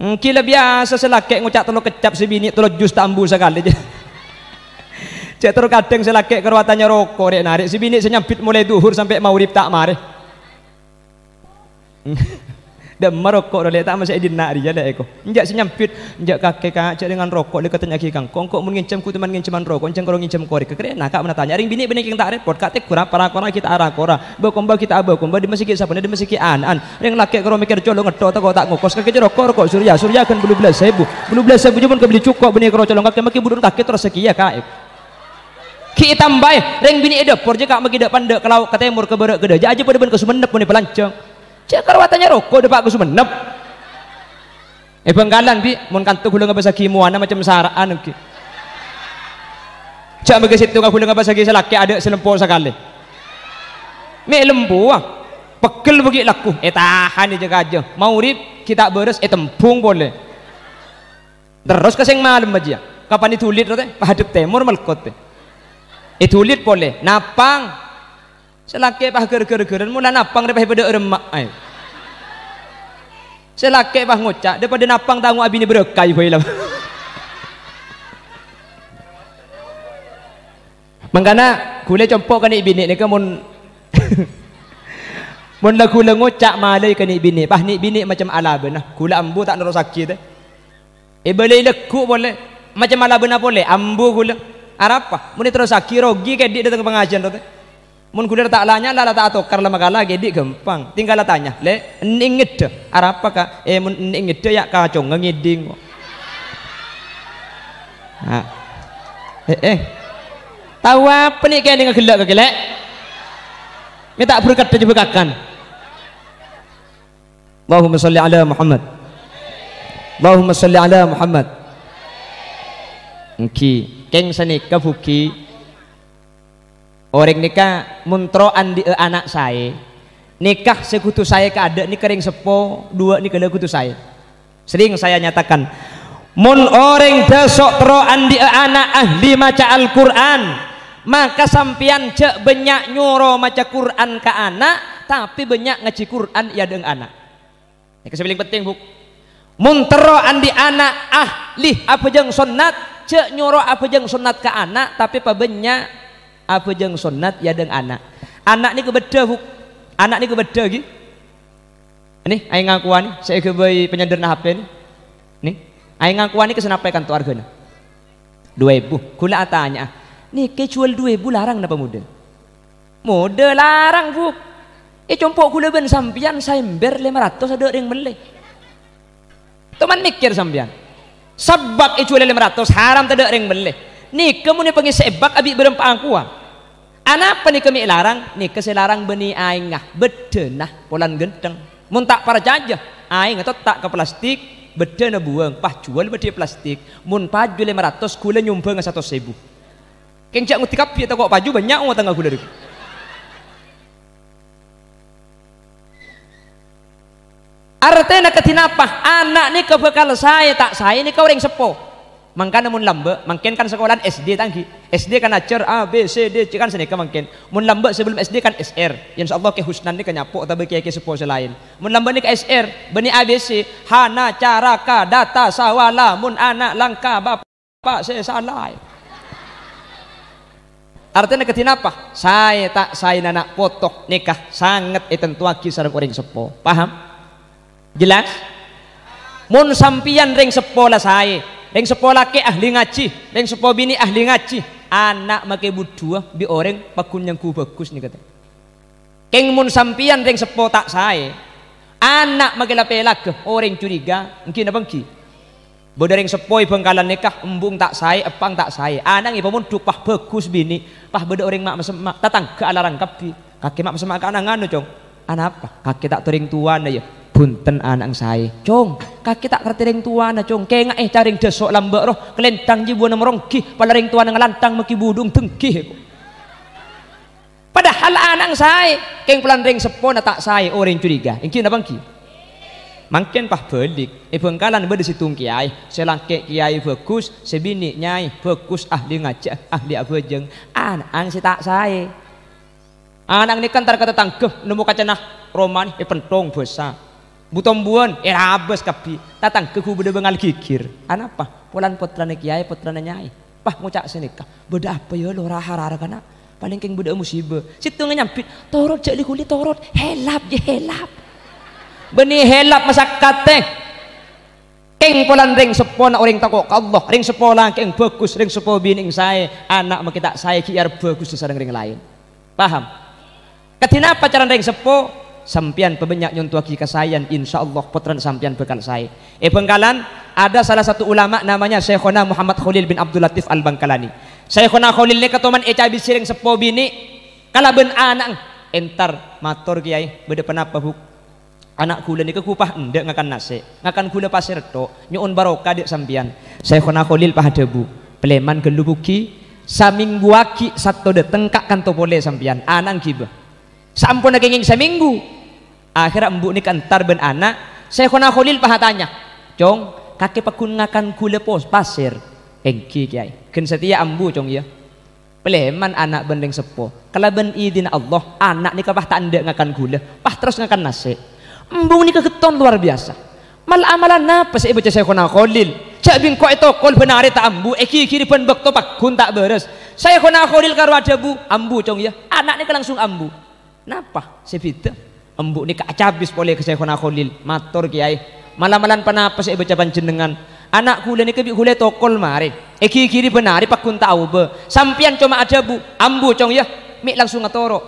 Èngghi la biyasa sè lakè' ngoca' tello keccap, sè binè' tello jus ta' ambu sakalè. Cè' terro kadhâng sè lakè' karo atanya roko' rè'-narè', sè binè' sè nyambit molaè dhuhur sampè' maghrib ta' marè. Dâmma roko' ro, Lè', ta' masa è dinna' rèya, Lè', èko. Enjâ' sè nyambit, enjâ' kakè, Ka', jhâ' rèngan roko', Lè', katanya'aghi ka engko'. Engko' mon ngènjhâm, kodhu man ngènjhâman roko', ènjhâ' karo ngènjhâman korèk. Karena Ka' manatanya'a, rèng binè' bânnè kèng ta' rèpot, Ka', tè ghurâ para-kora ghi' ta' ra-kora. Bâ-kombâ ghi' ta' abâ-kombâ, dimma sè ghi' sabâna, dimma sè ghi' ana'an. Rèng lakè' karo mèkkèr colo' ngetto, tako' ta' ngokos, kakè jâ' roko', roko' Surya, Surya ghân bâllu bellâs èbu. Bâllu bellâs èbu jâ' mon kabelli jhuko', bânnè karo colo' kakè, makè budhun kakè terros sakèya, Ka'. Ghi' ètambâi, rèng binè' è dâpor jâ, Ka', maghi dâ'-pandâ' ka lao', ka tèmor, ka bârâ', ka dâjâ, ajâ padâ bân ka Songennep mon èpalancang. Jâ' karo atanya roko' dâpa' ka Songennep. È Bhângkalan, Bi', mon kanto ghulâ ngabâsaghi mowana macem sara'an èngghi. Jâ' maghi sèttonga ghulâ ngabâsaghi sè lakè' adâ' sè lempo sakalè. Mè' lempowa, pegghel bâgi' lagghu', ètahanè jâ-kajâ. Maghrib ghi' ta' bârâs, ètembhung polè. Terros ka sèng malem bâjiyâ. Kapan èdulit ro tè? Pas adhep tèmor malkot tè. Èdulit polè, napang. Sè lakè' pas ghâr-ghâr-ghârân, mola napang rè pas èpadâ'â remma'a. Sè lakè' pas ngoca', "Dâ' padâ napang tango' abinè bârâkah bhâi la." Mangkana, ghulâ compo' ka nè' binè' nèka mon, mon la ghulâ ngoca' malaè ka nè' binè', pas nè' binè' macem alabâna, ghulâ ambu ta' nerrossaghi tè. Èbâlâi lagghu' polè, macem alabâna polè, ambu ghulâ. Arapa? Mon èterrossaghi rogi kèdhi' dâteng pangajiân ro tè. Mon ghulâ ta' la nyala, la ta' atokar la makala, kèdhi' ghâmpang. Tinggal atanya, "Lè', ènè' ngèddhâ?" "Arapa, Ka'?" "Eh, mon ènè' ngèddhâ, ya' kacongnga ngèdhing." Nah. Eh, eh. Tao apa nè' kènèngnga ghellâ' kakè, Lè'? Mè' ta' berkat jâ bhâkakan. Allahumma shalli ala Muhammad. Allahumma shalli ala Muhammad. Èngghi, kèng sanèka, Bu, ghi. Orèng nèka mon terro andi'â ana' saè, nèka sè kodhu saè kaadâ' nèka rèng seppo, duwâ' nèka la kodhu saè. Sering saya nyatakan, mon orèng dâso' terro andi'â ana' ahli maca Al-Qur'an, maka sampèyan jhâ' bânnya' nyoro maca Qur'an ka ana', tapè bânnya' ngajhi Qur'an è adâ'na ana'. Nèka sè palèng penting, Bu. Mon terro andi' ana' ahli abhâjâng sonnat, jhâ' nyoro abhâjâng sonnat ka ana', tapè pabânnya' abhâjâng sonnat è adâ'na ana'. Ana' nèka bâdâ, Bu. Ana' nèka bâdâ, ghi. Nè, aèng ngakowa nè, sè èghâbây panyandherrâ H P nè. Nè, aèng ngakowa nè, sanapa è kanto arghâna? Duwâ èbu. Ghulâ atanya'a, "Nèka èjhuwâl duwâ èbu larang napa modâ?" Modâ larang, Bu. È compo' ghulâ bân sampèyan saèmbèr lèma ratos adâ' rèng mellè. Toman mèkkèr sampèyan. Sabâk èjhuwâlâ lèma ratos haram tadâ' rèng mellè. Nèka mon èpangèssè è bak abi' bârâmpa'a kowa. Anapa nèka mè' larang? Nèka sè larang bânnè aèngnga, bâddhâna, polana ghântheng. Mon ta' parcajâ, aèngnga totta' ka plastik, bâddhâna buwâng, pas jhuwâl bâddhi plastik. Mon paju lèma ratos, ghulâ nyombhângnga satos èbu. Kèng jhâ' ngoddhi kabbhi, tako' paju bânnya' otangnga ghulâ rèya. Artèna kadhi napa? Ana' nèka bhâkal saè ta' saè nèka orèng seppo. Mangkana mon lambâ', mangkèn kan sakolaan S D ta' ènggi. S D kan ajhâr A, B, C, D, C kan sanèka mangkèn. Mon lambâ' sabellum S D kan S R. Insyaallah Kè Husnan nèka nyapo' otabâ kèyaè-kèyaè seppo sè laèn. Mon lambâ' nèka S R, bânnè A B C, hana, caraka, data, sawala, mon ana' langka, bapa' sè sala. Artèna kadhi napa? Saè ta' saèna na' poto nèka sanget ètantowaghi sareng orèng seppo. Paham? Jelas? Mon sampèyan rèng seppo la saè, rèng seppo lakè' ahli ngajhi, rèng seppo binè' ahli ngajhi, ana' makè budhuwâ bi' orèng pagghun nyangghu bhâghus nèka. Kèng mon sampèyan rèng seppo ta' saè, ana' makè la pèlagghâ, orèng curiga, ènggi napa ènggi? Bâdâ rèng seppo è Bhângkalan nèka, embu'na ta' saè, eppa'na ta' saè, ana'na èpamondhuk, pas bhâghus binè', pas bâdâ orèng ma'-masemma', tatangghâ alarang kabbhi. Kakè ma'-masemma' kana' nganu, Cong? Anapa? Kakè ta' tao rèng towana, yâ? Bhunten, ana'na saè. Cong, kakè ta' ngartè rèng towana, Cong. Kènga'è carèng dâso' lambâ' rowa, kalèndhâng jiyâ buwâna maronggi, pala rèng towana ngalantang makè budhung dengghi. Padahal ana'na saè, kèng polana rèng seppona ta' saè, orèng curiga. Ènggi napa ènggi? Mangkèn pas bâlik, è Bhângkalan bâdâ sèttong kèyaè, sè lakè' kèyaè bhâghus, sè binè' nyaè bhâghus, ahli ngajhi, ahli abhâjâng. Ana'na sè ta' saè. Ana'na nèka entar ka tatangghâ, nemmo kacana romana èpenthong bhâsa. Bu-tombuwân èrabâs kabbhi. Tatangghâ ghubâdhâ bângal ghighir. Anapa? Polana pottrana kèyaè, pottrana nyaè. Pas ngoca' sanèka, "Bâdâ apa, yâ, lo, ra-hara kana'? Palèng kèng bâdâ'â musibâ." Sèttongnga nyambit, "Torot, jhâ' li-ghuli torot. Helap, yâ, helap." Bânnè helap masakkattè. Kèng polana rèng seppona orèng tako' ka Allah, rèng seppo lakè'na bhâghus, rèng seppo binè'na saè, ana' makè ta' saè ghi' èyarep bhâghus sareng rèng laèn. Paham? Kadhi napa carana rèng seppo? Sampèyan pabânnya' nyontowaghi kasaèyan, insyaallah pottrana sampèyan bhâkal saè. È Bhângkalan, ada salah satu ulama namanya Syaikhona Muhammad Kholil bin Abdul Latif Al-Bangkalani. Syaikhona Kholil nèka toman ècabisi rèng seppo binè' kalabân ana'na. "Entar, mator, Kèyaè, bâdâ ponapa, Bu'?" "Ana' ghulâ nèka ghuppa endâ' ngakan nasè', ngakan ghulâ pasèr tho', nyo'on barokah dâ' sampèyan." Syaikhona Kholil pas adhâbu, "Palèman ghâllu, Bu', ghi, samènggu aghi' satto dâteng ka' kanto polè sampèyan, ana'na ghibâ." Saamponna kèngèng samènggu, akhèrra embu' nèka entar bân ana', Syaikhona Kholil pas atanya, "Cong, kakè pagghun ngakan ghulâ pos-, pasèr?" "Ènggi, Kèyaè." "Ghân satèya ambu, Cong, yâ." Palèman ana' bân rèng seppo. Kalabân idinna Allah, ana' nèka pas ta' endâ' ngakan ghulâ, pas terros ngakan nasè'. Embu' nèka ghetton lowar biyasa. Mal-amalan napa sè èbâca Syaikhona Kholil? Jhâ' bi' engko' ètokol bân arè ta' ambu, èghighiri bân bâkto pagghun ta' bârâs. Syaikhona Kholil karo adhâbu, "Ambu, Cong, yâ." Ana' nèka langsung ambu. Napa sè bhidhâ? Embu' nèka acabis polè ka Syaikhona Kholil. "Mator, Kèyaè. Mal-amalan ponapa sè èbâca panjhennengngan? Ana' ghulâ nèka bi' ghulâ ètokol marè. Èghighiri bân arè pagghun ta' aobâ. Sampèyan coma adhâbu, 'Ambu, Cong, yâ.' Mè' langsung atoro'."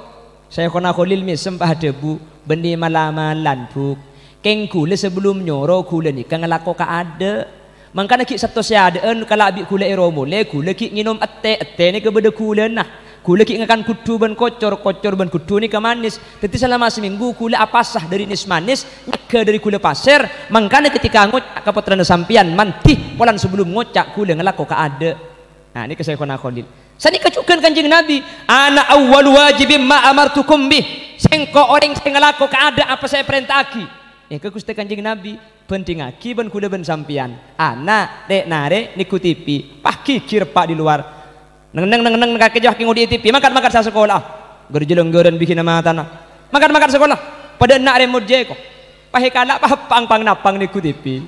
Syaikhona Kholil mèsem pas adhâbu, "Bânnè mal-amalan, Bu'. Kèng ghulâ sabellum nyoro ghulâ nèka ngalako kaadâ'. Mangkana ghi' satto sè adâ'ân kala' bi' ghulâ èro molè, ghulâ ghi' ngènom ètè, ètè nèka bâdâ ghulâna. Ghulâ ghi' ngakan ghuddhu bân kocor, kocor bân ghuddhu nèka manis. Dhâddhi salama samènggu ghulâ apasa dâri nes-manes, nyegghâ dâri ghulâ pasèr. Mangkana ghâtèka ngoca' ka pottrana sampèyan mandhi, polana sabellum ngoca' ghulâ ngalako kaadâ'." Nah, nèka Syaikhona Kholil. Sanèka jhughân Kanjeng Nabi, "Ana awwalu wajibin ma amartukum bih." Sèngko' orèng sè ngalako kaadâ' apa sè èparènta'aghi. Ènggi Ghustè Kanjeng Nabi, bhândhingaghi bân ghulâ bân sampèyan. Ana', rè'-narè', nèggu T V. Pas ghighir eppa' di lowar. "Neng-neng, neng-neng, kakè jhâ' ngodhi'i T V. Mangkat, mangkat, sè asakola." Ghâr-jhâlângghârân bighinna matana. "Mangkat, mangkat, sakola." Padâ enna' rèmot jhâko. Pas èkala', pas eppa'na pang-napang nèggu T V.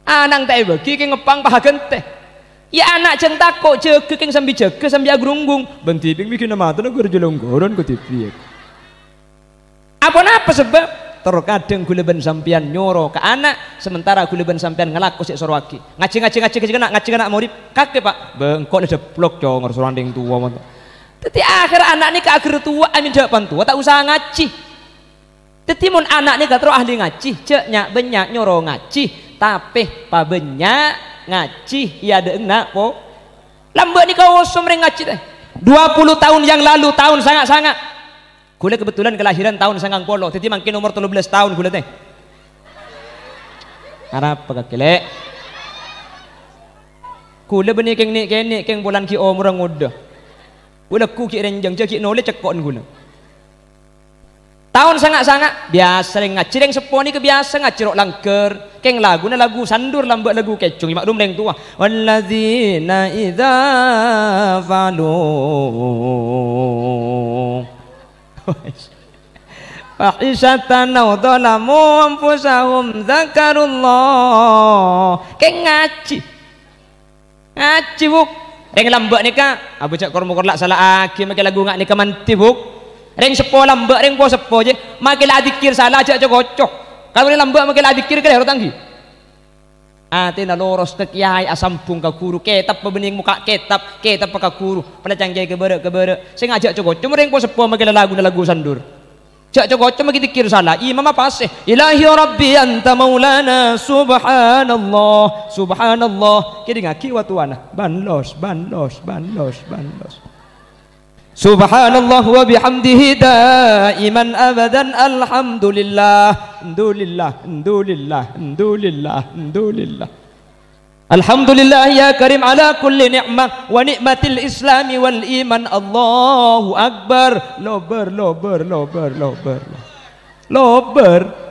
Ana'na ta' èbâghi, kèng eppa'na pas aghântè. Yâ, ana' jhâng tako', jâgâ kèng sambi jâgâ, sambi agrunggung. Bân T V bighinna matana ghâr-jhâlângghârân ka T V. Aponapa sebbhâb? Terkadang ghulâ bân sampèyan nyoro ka ana', sementara ghulâ bân sampèyan ngalako sè èsoroaghi. "Ngajhi, ngajhi, ngajhi, ngajhi kana', ngajhi kana', morip." "Kakè, Pa'?" "Bâ, engko' la dâplok, Cong, ora soro andheng towa, mon." Dhâddhi akhèr ana' nèka aghâr towa, amèn dâ' pan towa, ta' osa ngajhi. Dhâddhi, mon ana' nèka terro ahli ngajhi, jhâ' nya'-bânnya' nyoro ngajhi, tapè pabânnya' ngajhi è adâ'na po-, lambâ' nèka osom rèng ngajhi, tè. Dua puluh tahun yang lalu, taon sanga'-sanga'. Ghulâ kebetulan kelahiran taon sangang polo, dhâddhi mangkèn omor tello bellâs taon ghulâ, tè. Arapa kakè, Lè'? Ghulâ bânnè kèng nè'-kènè', kèng polana ghi' omorra ngodâ. Ghulâ ghu ghi' rènjhâng, jhâ' ghi' nolè cèkko'na ghulâ. Aon sanga'-sanga', biyasa rèng ngajhi, rèng seppo nèka biyasa ngajhi ro' langghâr. Kèng laguna lagu sandur lambâ' lagu kècong, maklum rèng towa. Walladzina idza fa'alu fahisyatan aw dzalamu anfusahum dzakarullah. Kèng ngajhi. Ngajhi, Bu'. Rèng lambâ' nèka, abâ' jhâ' kor-mokor la' sala'aghi makè lagu nga' nèka mandhi, Bu'. Rèng seppo lambâ', rèng po-seppo jiyâ, makè la adzikkèr sala jhâ' co-ngoco. Kalo rèng lambâ' makè la adzikkèr kalèro ta' ènggi. Atèna loros ka kèyaè, asambhung ka ghuru, kètab pabânnè mokka' kètab, kètab ka ghuru, palècang kèyaè kabârâ'-kabârâ'. Sè ngajhâ' co-ngoco, rèng po-seppo makè lalaguna lagu sandur. Jhâ' co-ngoco maghi dzikkèr sala. Imamma pasè, "Ilahi Rabbi anta maulana, subhanallah, subhanallah." Kèdingngaghi wa towana. Banlos, banlos, banlos, banlos. Subhanallah wa bihamdihi daiman abadan, alhamdulillah, alhamdulillah, alhamdulillah, alhamdulillah, alhamdulillah. Alhamdulillah ya karim ala kulli ni'mah wa ni'matil islami wal iman. Allahu Akbar. Lobâr, lobâr, lobâr, lobâr. Lobâr.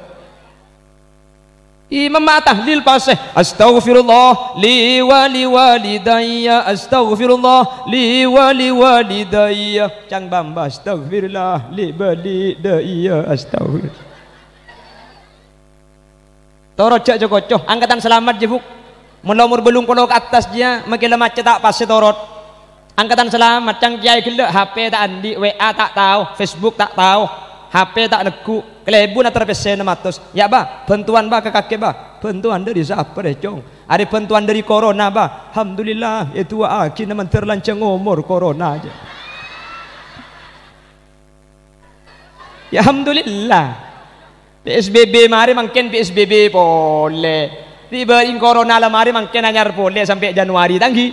Imamma tahlil pasè. Astaghfirullah li wa li walidayya. Astaghfirullah li wa li walidayya. Cang bâ' mbah, astaghfirullah li bâli dâ' iyâ. Astaghfirullah. Torot jhâ' co-ngoco, angkatan salamet jiyâ, Bu'. Mon la omor bâllung polo ka attas jiyâ, makè la macca ta' pasè torot. Angkatan salamet, cang kèyaè ghellâ', H P ta' andi', W A ta' tao, Facebook ta' tao, H P ta' neggu', kalèbun ater pèssè ennem atos. Yâ, Bâ, bhântowan, Bâ, ka kakè, Bâ. Bhântowan dâri sapa rè, Cong? Arè bhântowan dâri corona, Bâ. Alhamdulillah, èdu'aaghi na mandhâr lanjhâng omor corona, jâ. Ya, alhamdulillah. P S B B marè mangkèn P S B B polè. Dibâri' corona la marè mangkèn anyar polè sampè' Januari, ta' ènggi.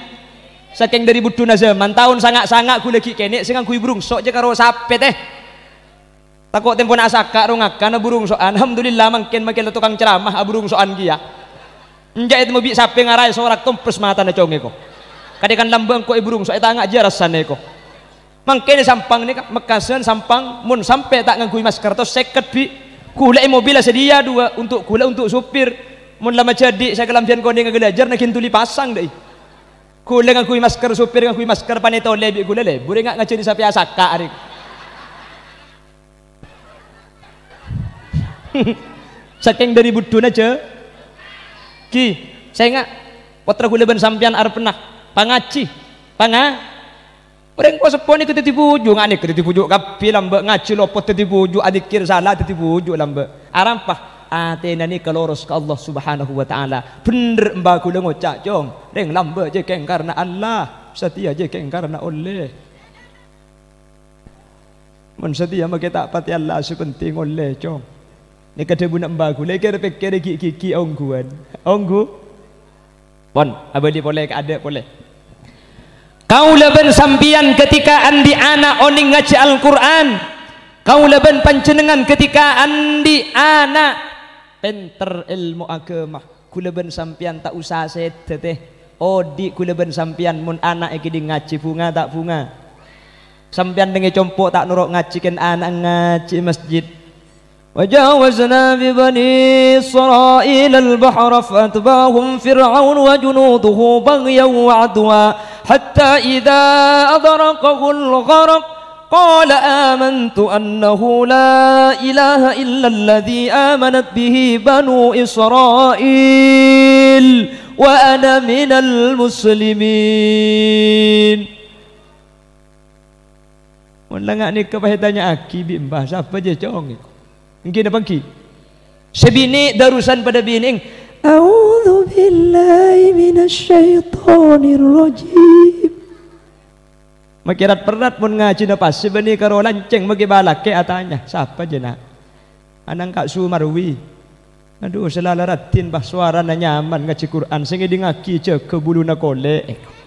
Sakèng dâri bhuddhuna jhâman, taon sanga'-sanga' ghulâ ghi' kènè' sè ngangghuy brungso' jâ karo sapè, tè. Tako' tempona asaka' ro ngakan abrungso'an. Alhamdulillah, mangkèn makè la tokang ceramah abrungso'an kèya. Enjâ' ètemmo bi' sapè ngaraè sorak tompes matana congè ko. Kadhi kan lambâ' engko' èbrungso'è ta' nga' jiyâ rassana ko. Mangkèn è Sampang nèka, Mekkasân, Sampang, mon sampè' ta' ngangghuy masker, tos sèket bi'. Ghulâ è mobil la sadhiyâ duwâ', untuk ghulâ, untuk sopir. Mon la majhâdhi' sè kalambhiyân konèngnga Ghâlâjâr, na ghintuli pasang, dâi. Ghulâ ngangghuy masker, sopir ngangghuy masker, panètolè bi' ghulâ, lebur enga' ngajhâri sapè asaka' arè. Sakèng dâri bhuddhuna jâ. Ghi, sènga', pottra ghulâ bân sampèyan arebbhâ pangajhi, panga-, orèng po-seppo nèka dhâddhi bhuju', nga' nèka dhâddhi bhuju' kabbhi, lambâ' ngajhi lopot dhâddhi bhuju', adzikkèr sala dhâddhi bhuju' lambâ'. Arampa, atèna nèka loros ka Allah Subhanahu wa Ta'ala. Bhendher emba ghulâ ngoca', Cong, rèng lambâ' jâ kèng karna Allah, satèya jâ kèng karna ollè. Mon satèya makè ta' patè Allah sè pentèng ollè, Cong. Nèka dhâbuna emba ghulâ, kèr-pèkkèrè ghi'-ghigghi' ongghuwân. Ongghu? Pon, abâli polè ka adâ' polè. Kaulâ bân sampèyan ghâtèka andi' ana' onèng ngajhi Al-Qur'an. Kaulâ bân panjhennengngan ghâtèka andi' ana' pènter èlmo aghâma. Ghulâ bân sampèyan ta' osa sèdhâ, tè. Odi' ghulâ bân sampèyan mon ana' èkèdhing ngajhi, bhunga ta' bhunga? Sampèyan neng è compo' ta' noro' ngajhi, kèng ana' ngajhi è masjid. وجاوزنا ببني إسرائيل البحر فأتبعهم فرعون وجنوده بغيا وعدوا حتى إذا أدركه الغرق قال آمنت أنه لا إله إلا الذي آمنت به بنو إسرائيل وأنا من المسلمين. Mon la nga' nèka pas ètanya'aghi bi' emba, sapa jâ, Cong? Ènggi napa ènggi? Sè binè' darusan padâ binè'. A'udzubillahi minasyaitonirrajim. Makè rat-perrat mon ngajhina pas sè bânnè karo lancèng makè bâlâkè atanya, "Sapa jâ, Na'?" "Ana'na Ka' Sumarwi." "Adhu, sè la-, la raddhin, Bah, sowarana nyaman ngajhi Qur'an, sè ngèdingngaghi jâgâ buluna kolè'."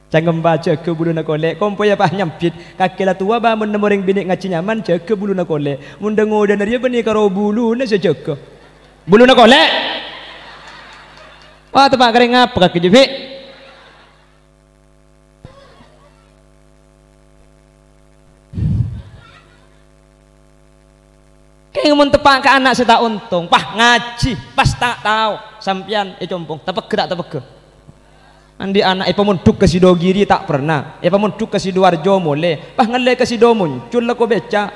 Cangèm, Bah, jâgâ buluna kolè', kompoyya, Bah, nyambit. Kakè la towa, Bah, mon nemmo orèng binè' ngajhi nyaman, jâgâ buluna kolè'. Mon dâ-ngodâna rèya bânnè karo buluna sè jâgâ. Buluna kolè'? Wah, teppa' karè ngapa kakè jâ', Bi'? Kèng mon teppa' ka ana' sè ta' ontong, pas ngajhi, pas ta' tao, sampèyan ècompong, tapegghâ ta' tapegghâ? Andi' ana' èpamondhuk ka Sidogiri ta' pernah, èpamondhuk ka Sidoarjo molè, pas ngallè ka Sido Muncul lako bèca'.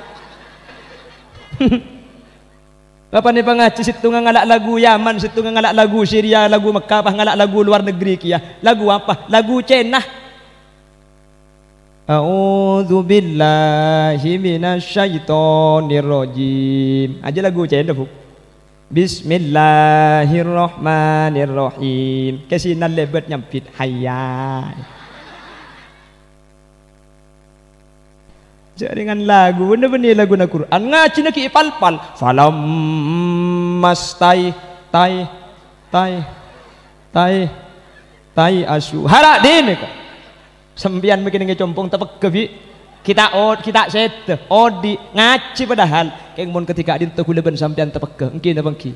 Bapa'na pangajhi sèttonga ngala' lagu Yaman, sèttonga ngala' lagu Syria, lagu Mekkah, pas ngala' lagu luar negeri kèya. Lagu apa? Lagu Cèna. A'udzubillahi minasyaitonirrajim. Ajâ lagu Cèna, Bu. Bismillahirrahmanirrahim. Kasinan lèbât nyambit. Hayya. Jhâ' rèngan lagu, bânnè-bânnè laguna Qur'an, ngajhina ghi' èpalpal. Falammastai, tai, tai, tai, tai asu. Hara' dinèka. Sampèyan mangkèn ècompong tapegghâ, Bi'. Ghi' ta' od-, ghi' ta' sèdhâ, odi', ngajhi padahal. Kèng mon kadhi ka'dinto ghulâ bân sampèyan tapegghâ, ènggi napa ènggi?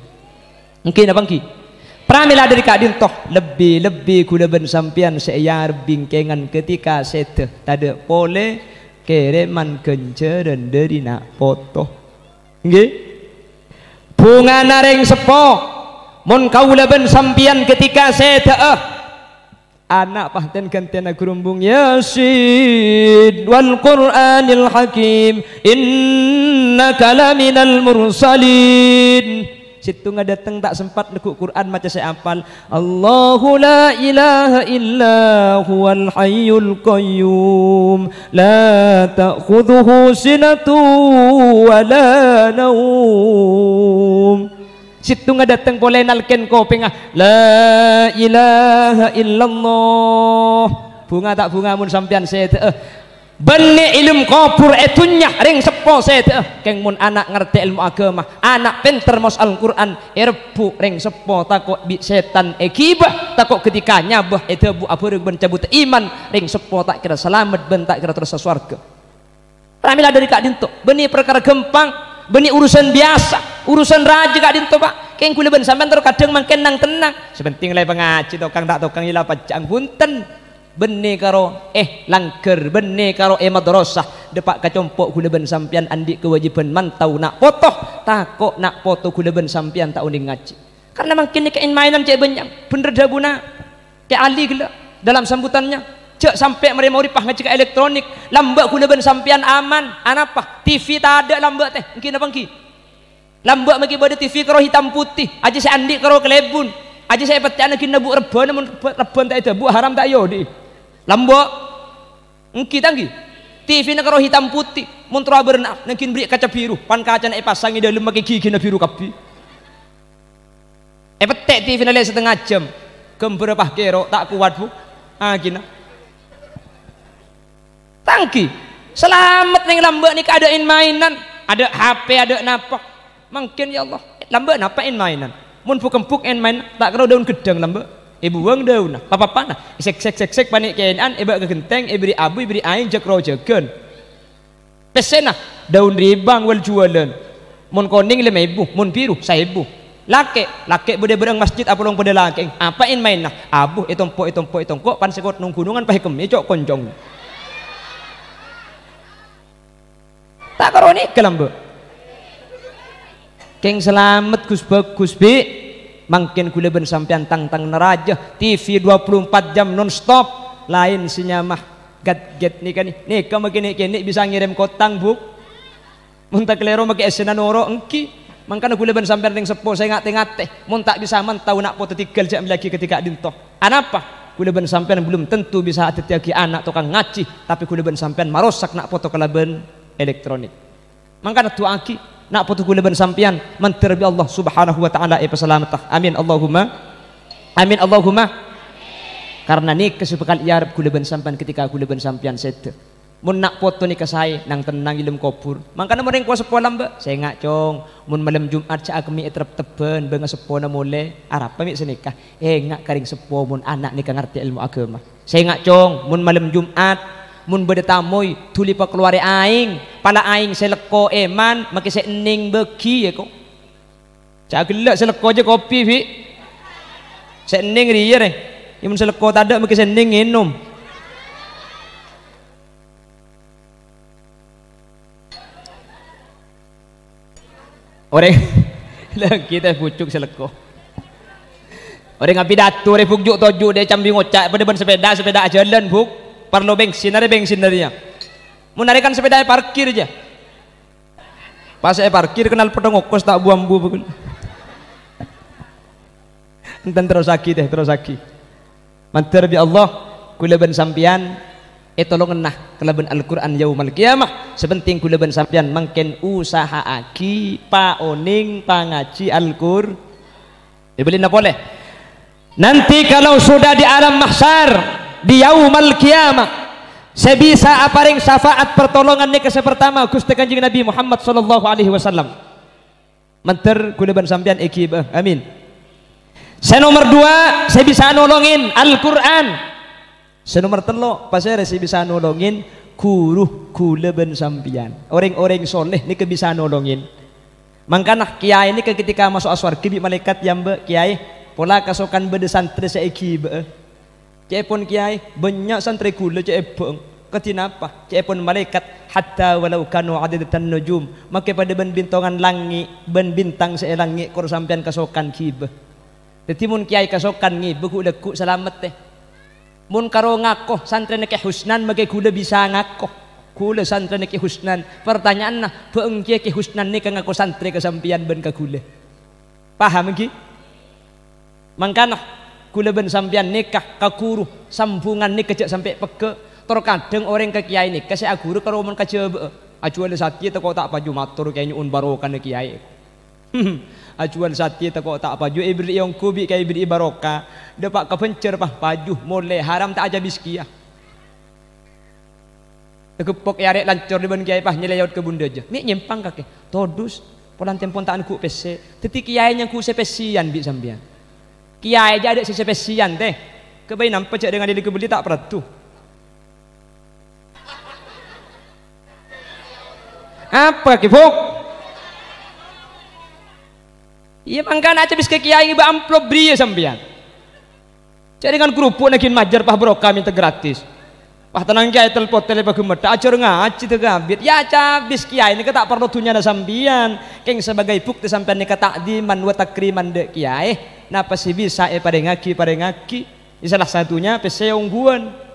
Ènggi napa ènggi? Pramèla dhâri ka'dinto, lebbi-lebbi ghulâ bân sampèyan sè èyarep bingkèngan ketika sèdhâ, tadâ' polè kèrèman ghânjhârân dhâri na' poto. Ènggi? Bhungana rèng seppo, mon kaulâ bân sampèyan ketika sèdhâ'â, ana' pas ten-ghântèna ghârumbung, "Yasin wal Qur'anil Hakim, innaka laminal mursalin." Sèttonga dâteng ta' sempat neggu' Qur'an maca sè apal, "Allahu la ilaha illa huwal hayyul qayyum, la ta'khudhuhu sinatu wa la naum." Sèttonga dâteng polè nalkèn kopèngnga, "La ilaha illallah." Bhunga ta' bhunga mon sampèyan sèdhâ'â? Bânnè è alam kobhur è dhunnya rèng seppo sèdhâ'â. Kèng mon ana' ngartè èlmo aghâma, ana' pènter maos Al-Qur'an, èrebbhu' rèng seppo tako' bi' sètan èghibâ, tako' ketika nyabâ èdhâbu abhâreng bân cabhuddhâ iman, rèng seppo ta' kèra salamet bân ta' kèra terros ka sowarghâ. Pramèla dhâri ka'dinto, bânnè parkara ghâmpang, bânnè urusan biyasa, urusan rajâ ka'dinto, Pa'. Kèng ghulâ bân sampèyan terro kadhâng mangkèn nang-tennang. Sè pentèng la pangajhi tokang ta' tokang ila pajjhâ'âng bhunten. Bânnè karo è langghâr, bânnè karo è madrasah, dâpa' ka compo' ghulâ bân sampèyan andi' kawâjibhân mantau na' poto, tako' na' poto ghulâ bân sampèyan ta' onèng ngajhi. Karna mangkèn nèka èn-maènan cè' bânnya', bhender dhâbuna Kè Ali ghellâ' dalam sambutannya, "Jhâ' sampè' marè magrib pas ngajhi ka elektronik, lambâ' ghulâ bân sampèyan aman." Anapa? T V tadâ' lambâ' tè, ènggi napa ènggi? Lambâ' maghi bâdâ T V karo hitam putih, ajâ sè andi' karo kalèbun, ajâ sè èpètè'ana ghi' nabbu' rebbhâna, mon rebbhâ-, rebbhâna ta' èdhâbu, haram ta' èodi'i. Lambâ'. Ènggi ta' ènggi? T V-na karo hitam putih, mon terro abârna, nangghing bâri' kaca biru, pan kacana èpasang è dâlem makè ghigina biru kabbhi. Èpètè' T V-na lè' satengnga jhâm, ghâmbhârrâ pas kèro, ta' kowat, Bu. Aghina. Ta' ènggi, salamet neng lambâ' nèka adâ' èn-maènan, adâ' H P, adâ' napa. Mangkèn, ya Allah, lambâ' napa èn-maènan? Mon buk-embuk èn-maèn, ta' kèra dâun ghedhâng lambâ'. Èbuwâng dâunna, pa-papana, èsèk-sèk-sèk-sèk panè' kènè'an, èbâ' ka ghentèng, èbèrri' abu, èbèrri' aèng, jhâk rowa jhâghân. Pèssèna, dâun ribang wal juwâlân. Mon konèng lèma èbu, mon biru saèbu. Lakè', lakè' bâdâ bârâng masjid apolong bâdâ lakè'èng. Apa èn-maènna? Abu ètompo', ètompo', ètongko', pan sè kotnong ghunongan pas èkemmè co'-koncong. Ta' karo nèka lambâ'. Kèng salamet ghus-bhâghus, Bi'. Mangkèn ghulâ bân sampèyan tang-tang na rajâ, T V dua puluh empat jam non stop. Laèn sè nyama gadget nèka nè-, nèka makè nè'-kènè' bisa ngèrèm kotang, Bu. Mon ta' kalèro makè essèna noro' ènggi. Mangkana ghulâ bân sampèyan rèng seppo sè ngate-ngate, mon ta' bisa mantau na' poto tèngghâl jhâ' mellèaghi kadhi ka'dinto. Anapa? Ghulâ bân sampèyan belum tentu bisa adhâddhiyâghi ana' tokang ngajhi, tapè ghulâ bân sampèyan marosak na' poto kalabân elektronik. Mangkana du'aaghi na' poto ghulâ bân sampèyan mandhâr bi' Allah Subhanahu wa Ta'ala èpasalametta. Amin Allahumma. Amin Allahumma. Karna nèka sè bhâkal èarep ghulâ bân sampèyan ketika ghulâ bân sampèyan sèdhâ. Mon na' poto nèka saè, nang-tennang è dâlem kobhur. Mangkana mon rèng kowaseppo lambâ', "Sènga', Cong, mon malem Jum'at jhâ' akemmè è tep-tebbhân, bângaseppona molè." Arapa mè' sanèka? Ènga' ka rèng seppo mon ana' nèka ngartè èlmo aghâma. "Sènga', Cong, mon malem Jum'at, mon bâdâ tamoy, dhuli pakalowar aèng, pala aèng sè lekko èman, makè sè ennèng bâghi, yâ, ko'." Jhâ' ghellâ' sè lekko jhâ' kopi, Bi'. Sè ennèng rèya, rè. Yâ, mon sè lekko tadâ', makè sè ennèng ngènom. Orèng lagi tè bucuk sè lekko. Orèng apidato rè, Bu', ju' toju' dâ' cambi ngoca' padâ bân sepèda, sepèda ajhâlân, Bu'. Parlo bensin, arè bensin arèya. Mon arè kan sepèda èparkir jâ. Pas èparkir kennal pettong okos ta' bu-ambu, Bu'. Enten terrosaghi tè, terrosaghi. Mandhâr bi' Allah, kaulâ bân sampèyan ètolongenna kalabân Al-Qur'an yaumal qiyamah. Sè pentèng kaulâ bân sampèyan mangkèn usaha'aghi paonèng pangajhi Al-Qur-, èbâlina polè. Nanti kalau sudah di alam mahsyar, di yaumal qiyamah, sè bisa aparèng syafaat pertolongan nèka sè pertama, Ghustè Kanjeng Nabi Muhammad sallallahu alaihi wasallam. Mandhâr kaulâ bân sampèyan èghibâ'â. Amin. Sè nomer duwâ', sè bisa nolongin Al-Qur'an. Sè nomer tello', pasèra sè bisa nolongin? Ghuru kaulâ bân sampèyan. Orèng-orèng soleh nèka bisa nolongin. Mangkana, kèyaè nèka ketika maso'a sowarghâ bi' malaèkat èambâ', "Kèyaè, pola kasokan bâdâ santrè sè èghibâ'â." Ca'èpon kèyaè, "Bânnya' santrè ghulâ cè' èbhâ'eng." Kadhi napa? Ca'èpon malaèkat, "Hatta walau kanu adadatan nujum." Makè padâ bân bintongan langngè', bân bintang sè è langngè' kor sampèyan kasokan ghibâ. Dhâddhi, mon kèyaè kasokan ngibâ ghu'-, lagghu' salamet, tè. Mon karo ngako santrèna Kè Husnan, makè ghulâ bisa ngako. Ghulâ santrèna Kè Husnan. Partanya'anna, bâ'eng kèya Kè Husnan nèka ngako santrè ka sampèyan bân ka ghulâ. Paham, ènggi? Mangkana, ghulâ bân sampèyan nèka ka ghuru, sambhungan nèka jhâ' sampè' pegghâ'. Tor kadhâng orèng ka kèyaè nèka sè aghuru karo mon kajhâbâ'â. Ajhuwâl satèya tako' ta' paju mator kèyaè nyo'on barokana kèyaè. Ajhuwâl satèya tako' ta' paju èberri'i ongghu bi' kèyaè èberri'i barokah. Dâpa' ka Bânjhâr, pas paju molè haram ta' acabis kèya. Ègheppok è arè' lancor dâ' bân kèyaè pas nyalèyot ka Bundâjâ. Mè' nyèmpang kakè. Todus, polana tempon ta' nèngghu pèssè. Dhâddhi kèyaè nèngghu sè pèssèyan bi' sampèyan. Kèyaè jâ' adâ' sè, sè pèssèyan, tè. Kabây nampa jâ' dengan dili kabelli ta' paradu. Apa, Ki, Bu'? Iyâ, mangkana acabis ka kèyaè ngibâ amplop bâriyâ sampèyan. Jâ' dengan kerupuk naghin majâr pas barokah mènta gratis. Pas tenang kèyaè telpon tèlè paghemmet, ajhâr ngajhi dâ' gambit. Iyâ, acabis kèyaè nèka ta' parlo dhunnyana sampèyan. Kèng sabâgâi bukti sampèyan nèka ta'dhiman wa takriman dâ' kèyaè. Napa sè bisa èparèngaghi, parèngaghi. Iyâ, salah satunya pèssè ongghuwân.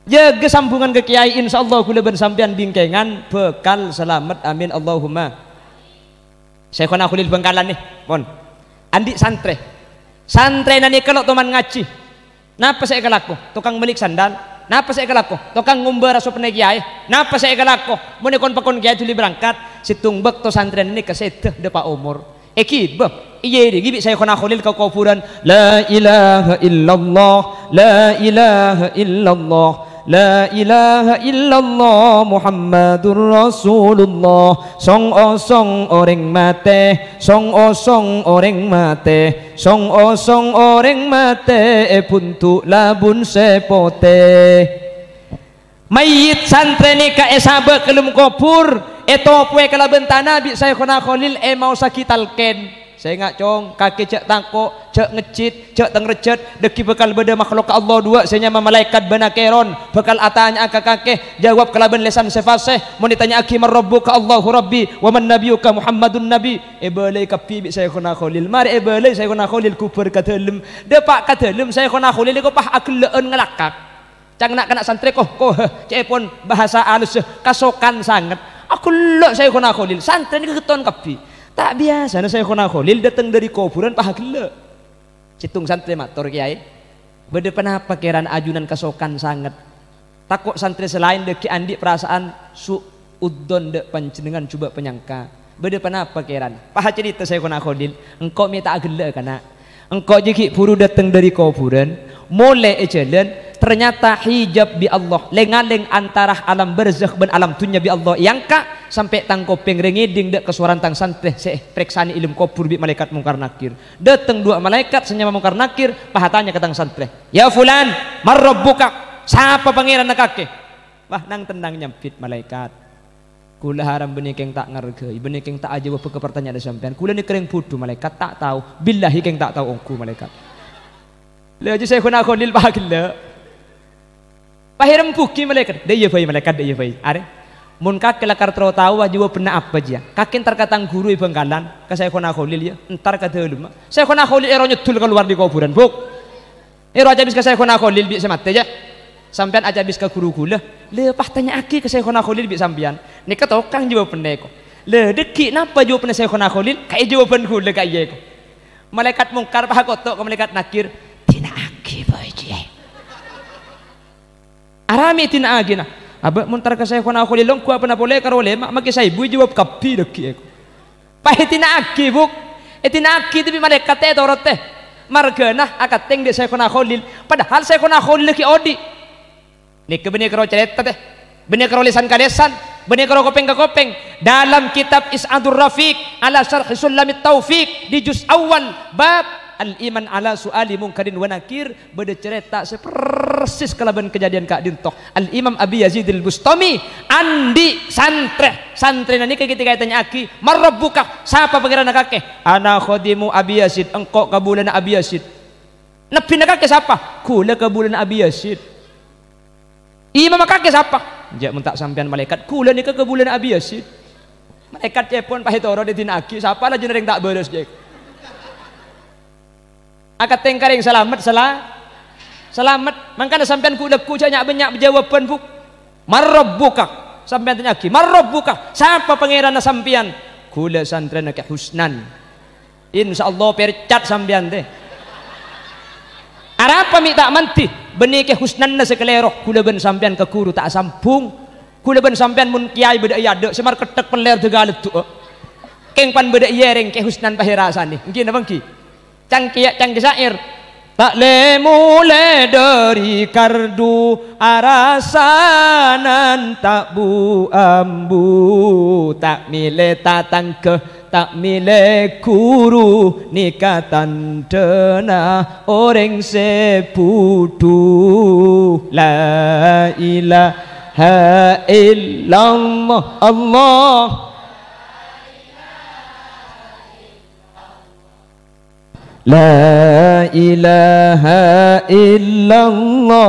Jâgâ sambhungan ka kèyaè, insyaallah ghulâ bân sampèyan bingkèngan bhâkal salamet. Amin, Allahumma. Syaikhona Kholil Bhângkalan, nè, pon. Andi' santrè. Santrèna nèka lo' toman ngajhi. Napa sè èkalako? Tokang mellè sandal. Napa sè èkalako? Tokang ngombâ rasoppana kèyaè. Napa sè èkalako? Mon è kon-pakon kèyaè dhuli berangkat, sèttong bâkto santrèna nèka sèdhâ dâpa' omor. Èghibâ, èèrèngè bi' Syaikhona Kholil ka kobhurân, "La ilaha illallah, la ilaha illallah, la ilaha illallah Muhammadur Rasulullah." Song-osong orèng matè, song-osong orèng matè, song-osong orèng matè è bhunto' labun sè potè. Mayyit santrè nèka èsabâ' ka dâlem kobhur, ètopowè kalabân tana bi' Syaikhona Kholil, èmaossaghi talkèn. Sènga', Cong, kakè jhâ' tako', jhâ' ngejjhit, jhâ' tengrejjhât, dhâggi' bhâkal bâdâ makhluk ka Allah duwâ' sè nyama malaèkat bân Nakèron, bhâkal atanya'a ka kakè, jâwâb kalabân lèsan sè fasèh, mon ètanya'aghi "Man rabbuka?" "Allahu rabbi," "Wa man nabiyyuka?" "Muhammadun nabi." Èbâlâi kabbhi bi' Syaikhona Kholil. Marè èbâlâi Syaikhona Kholil ghubâr ka dâlem. Dâpa' ka dâlem, Syaikhona Kholil èkopa' aghellâ'ân ngalakak. Cang na'-kana' santrè, "Koh, koh, he." Ca'èpon bhâsa alussa, kasokan sanget. Aghellâ' Syaikhona Kholil, santrèna ghâtton kabbhi. Ta' biyasana Syaikhona Kholil dâteng dâri kobhurân pas aghellâ'. Sèttong santrè mator, "Kèyaè, bâdâ ponapa kèran ajunan kasokan sanget? Tako' santrè sè laèn dhâggi' andi' parasaan su'-, su'udzon dâ' panjhennengngan, jhubâ' panyangka. Bâdâ ponapa kèran?" Pas acarèta Syaikhona Kholil, "Engko' mè' ta' aghellâ'â, kana'. Engko' jâ' ghi' bhuru dâteng dâri kobhurân, molè è jhâlân, ternyata hijab bi' Allah, lèng-ngalèng antara alam barzakh bân alam dhunnya bi' Allah èangka', sampè' tang kopèng rè ngèdhing dâ' kasowaran tang santrè sè èparèksanè è dâlem kobhur bi' malaèkat Mungkar Nakir. Dâteng duwâ' malaèkat sè nyama Mungkar Nakir, pas atanya ka tang santrè, 'Ya fulan, man rabbuka?' Sapa pangèranna kakè?" Wah, nang-tennang nyambit malaèkat. "Kaulâ haram bânnè kèng ta' ngarghâi, bânnè kèng ta' ajâwâbhâ ka partanya'anna sampèyan. Kaulâ nèka rèng bhudhu, malaèkat, ta' tao. Billahi kèng ta' tao ongghu, malaèkat." Lha, jâ' Syaikhona Kholil pas aghellâ'. Pas èrembhughi malaèkat, "Dâ' iyâ bhâi, malaèkat, dâ' iyâ bhâi. Arè, mon kakè lakar terro taowa jâwâbânna apa, jiyâ? Kakè entar ka tang ghuru è Bhângkalan, ka Syaikhona Kholil, yâ. Entar ka dâlemma." Syaikhona Kholil èrong nyeddhul kalowar dâri kobhurân, Bu'. Èrong acabis ka Syaikhona Kholil bi' sè matè, yâ. Sampèyan acabis ka ghuru ghulâ. Lè, pas tanya'aghi ka Syaikhona Kholil bi' sampèyan. Nèka tokang jâwâbânna, ko'. Lè, dâggi' napa jâwâbânna Syaikhona Kholil? Kaè jâwâbân ghulâ kaè, ko'. Malaèkat Mungkar pas akoto' ka malaèkat Nakir. "Dina'aghi bhâi, jiyâ." Arapa mè' èdina'aghina? Abâ' mon entar ka Syaikhona Kholil longghu apana polè karo lèma', makè saèbu èjâwâb kabbhi dâggi', ko'. Pas èdina'aghi, Bu'. Èdina'aghi, tapè malaèkat ta' ètoro', tè. Marghâna akatèng dâ' Syaikhona Kholil. Padahal Syaikhona Kholil ghi' odi'. Nèka bânnè karo carèta, tè. Bânnè karo lèsan ka lèsan. Bânnè karo kopèng ka kopèng. Dalam kitab Is'adur Rafiq ala Syarhi Sullamit Taufiq di juz awal, bab Al-Iman ala Su'ali Mungkarin wa Nakir, bâdâ carèta sè persis kalabân kadhâddhiyân ka'dinto. Al-Imam Abi Yazid Al-Bustami andi' santrè. Santrèna nèka ketika ètanya'aghi, "Man rabbuka?" Sapa pangèranna kakè? "Ana khadimu Abi Yazid, engko' kabulâna Abi Yazid." "Nebbhina kakè sapa?" "Ghulâ kabulâna Abi Yazid." "Imamma kakè sapa?" "Jâ' mon ta' sampèyan malaèkat, ghulâ nèka kabulâna Abi Yazid." Malaèkat cèpon pas ètoro' èdina'aghi, sapa lajunna rèng ta' bârâs, jâ'. Akatèng ka rèng salamet, sala-, salamet. Mangkana sampèyan ghu-, lagghu' jâ' nya'-bânnya' jâwâbhân, Bu'. "Man rabbuka?" Sampèyan tanya'aghi, "Man rabbuka?" Sapa pangèranna sampèyan? "Ghulâ santrèna Kè Husnan." Insyaallah pèrcat sampèyan, tè. Arapa mè' ta' mandhi? Bânnè Kè Husnanna sè kalèro, ghulâ bân sampèyan ka ghuru ta' asambhung. Ghulâ bân sampèyan mon kèyaè bâdâ è adâ', sè marketthek pellèr dâgâ leddu'â. Kèng pan bâdâ è èrèng Kè Husnan pas èrasanè. Èngghi napa èngghi? Cangkèya cangkè syair. Ta' lè-molè dâri kardu arasanan ta' bu-ambu, ta' mèlè tatangghâ, ta' mèlè ghuru, nèka tandhâna orèng sè budhu. La ilaha illallah, Allah. La ilaha illallah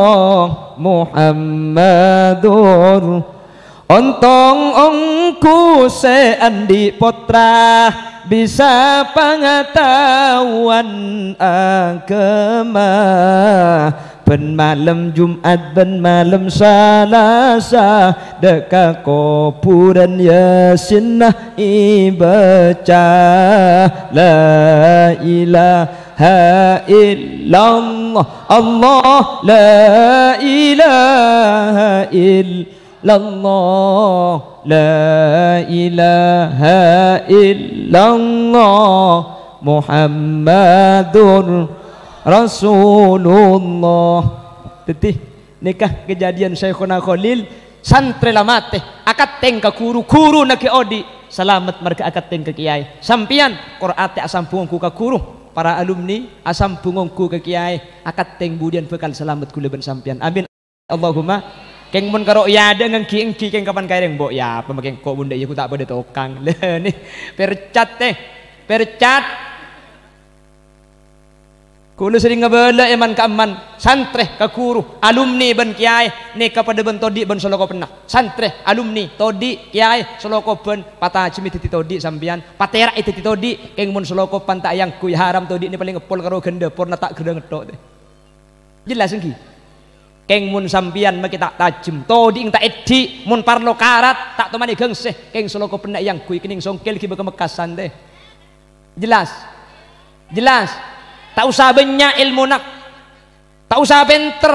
Muhammadur. Ontong ongghu sè andi' pottra bisa pangataowan aghâma. Bân malem Jum'at bân malem Salasa, dâ' ka kobhurân Yasinna èbâca. La ilaha illallah, Allah, la ilaha illallah. La ilaha illallah Muhammadur Rasulullah. Dhâddhi, nèka kadhâddhiyân Syaikhona Kholil, santrè la matè, akatèng ka ghuru, ghuruna ghi' odi', salamet marghâ akatèng ka kèyaè. Sampèyan, kor atè asambhung ongghu ka ghuru, para alumni asambhung ongghu ka kèyaè, akatèng budhiyân bhâkal salamet ghulâ bân sampèyan. Amin. Allahumma. Kèng mon karo iyâ adâ' ngèngghi-èngghi kèng kapan kaèrèng, "Mbok iyâ apa makèng ko' bhundhâ iyâ gu ta' bâdâ tokang." Lha nè, pèrcat, tè. Pèrcat. Kaulâ serrèng ngabâlâ èman-ka'emman, santrè ka ghuru, alumni bân kèyaè, nèka padâ bân todi' bân solokopenna. Santrè, alumni, todi', kèyaè, solokobân, patajhemmè dhâddhi todi' sampèyan, patèra'è dhâddhi todi', kèng mon solokopan ta' èangghuy, haram todi' nè palèng èppol karo ghândhâ, porna ta' ghârrâ ngetthok, tè. Jelas èngghi? Kèng mon sampèyan makè ta' tajhem, todi'na ta' èdhi', mon parlo karat, ta' tomanè gangse, kèng solokopenna èangghuy kennèng songkel ghibâ ka Mekkasan, tè. Jelas? Jelas? Ta' osa bânnya' èlmona, ta' osa pènter,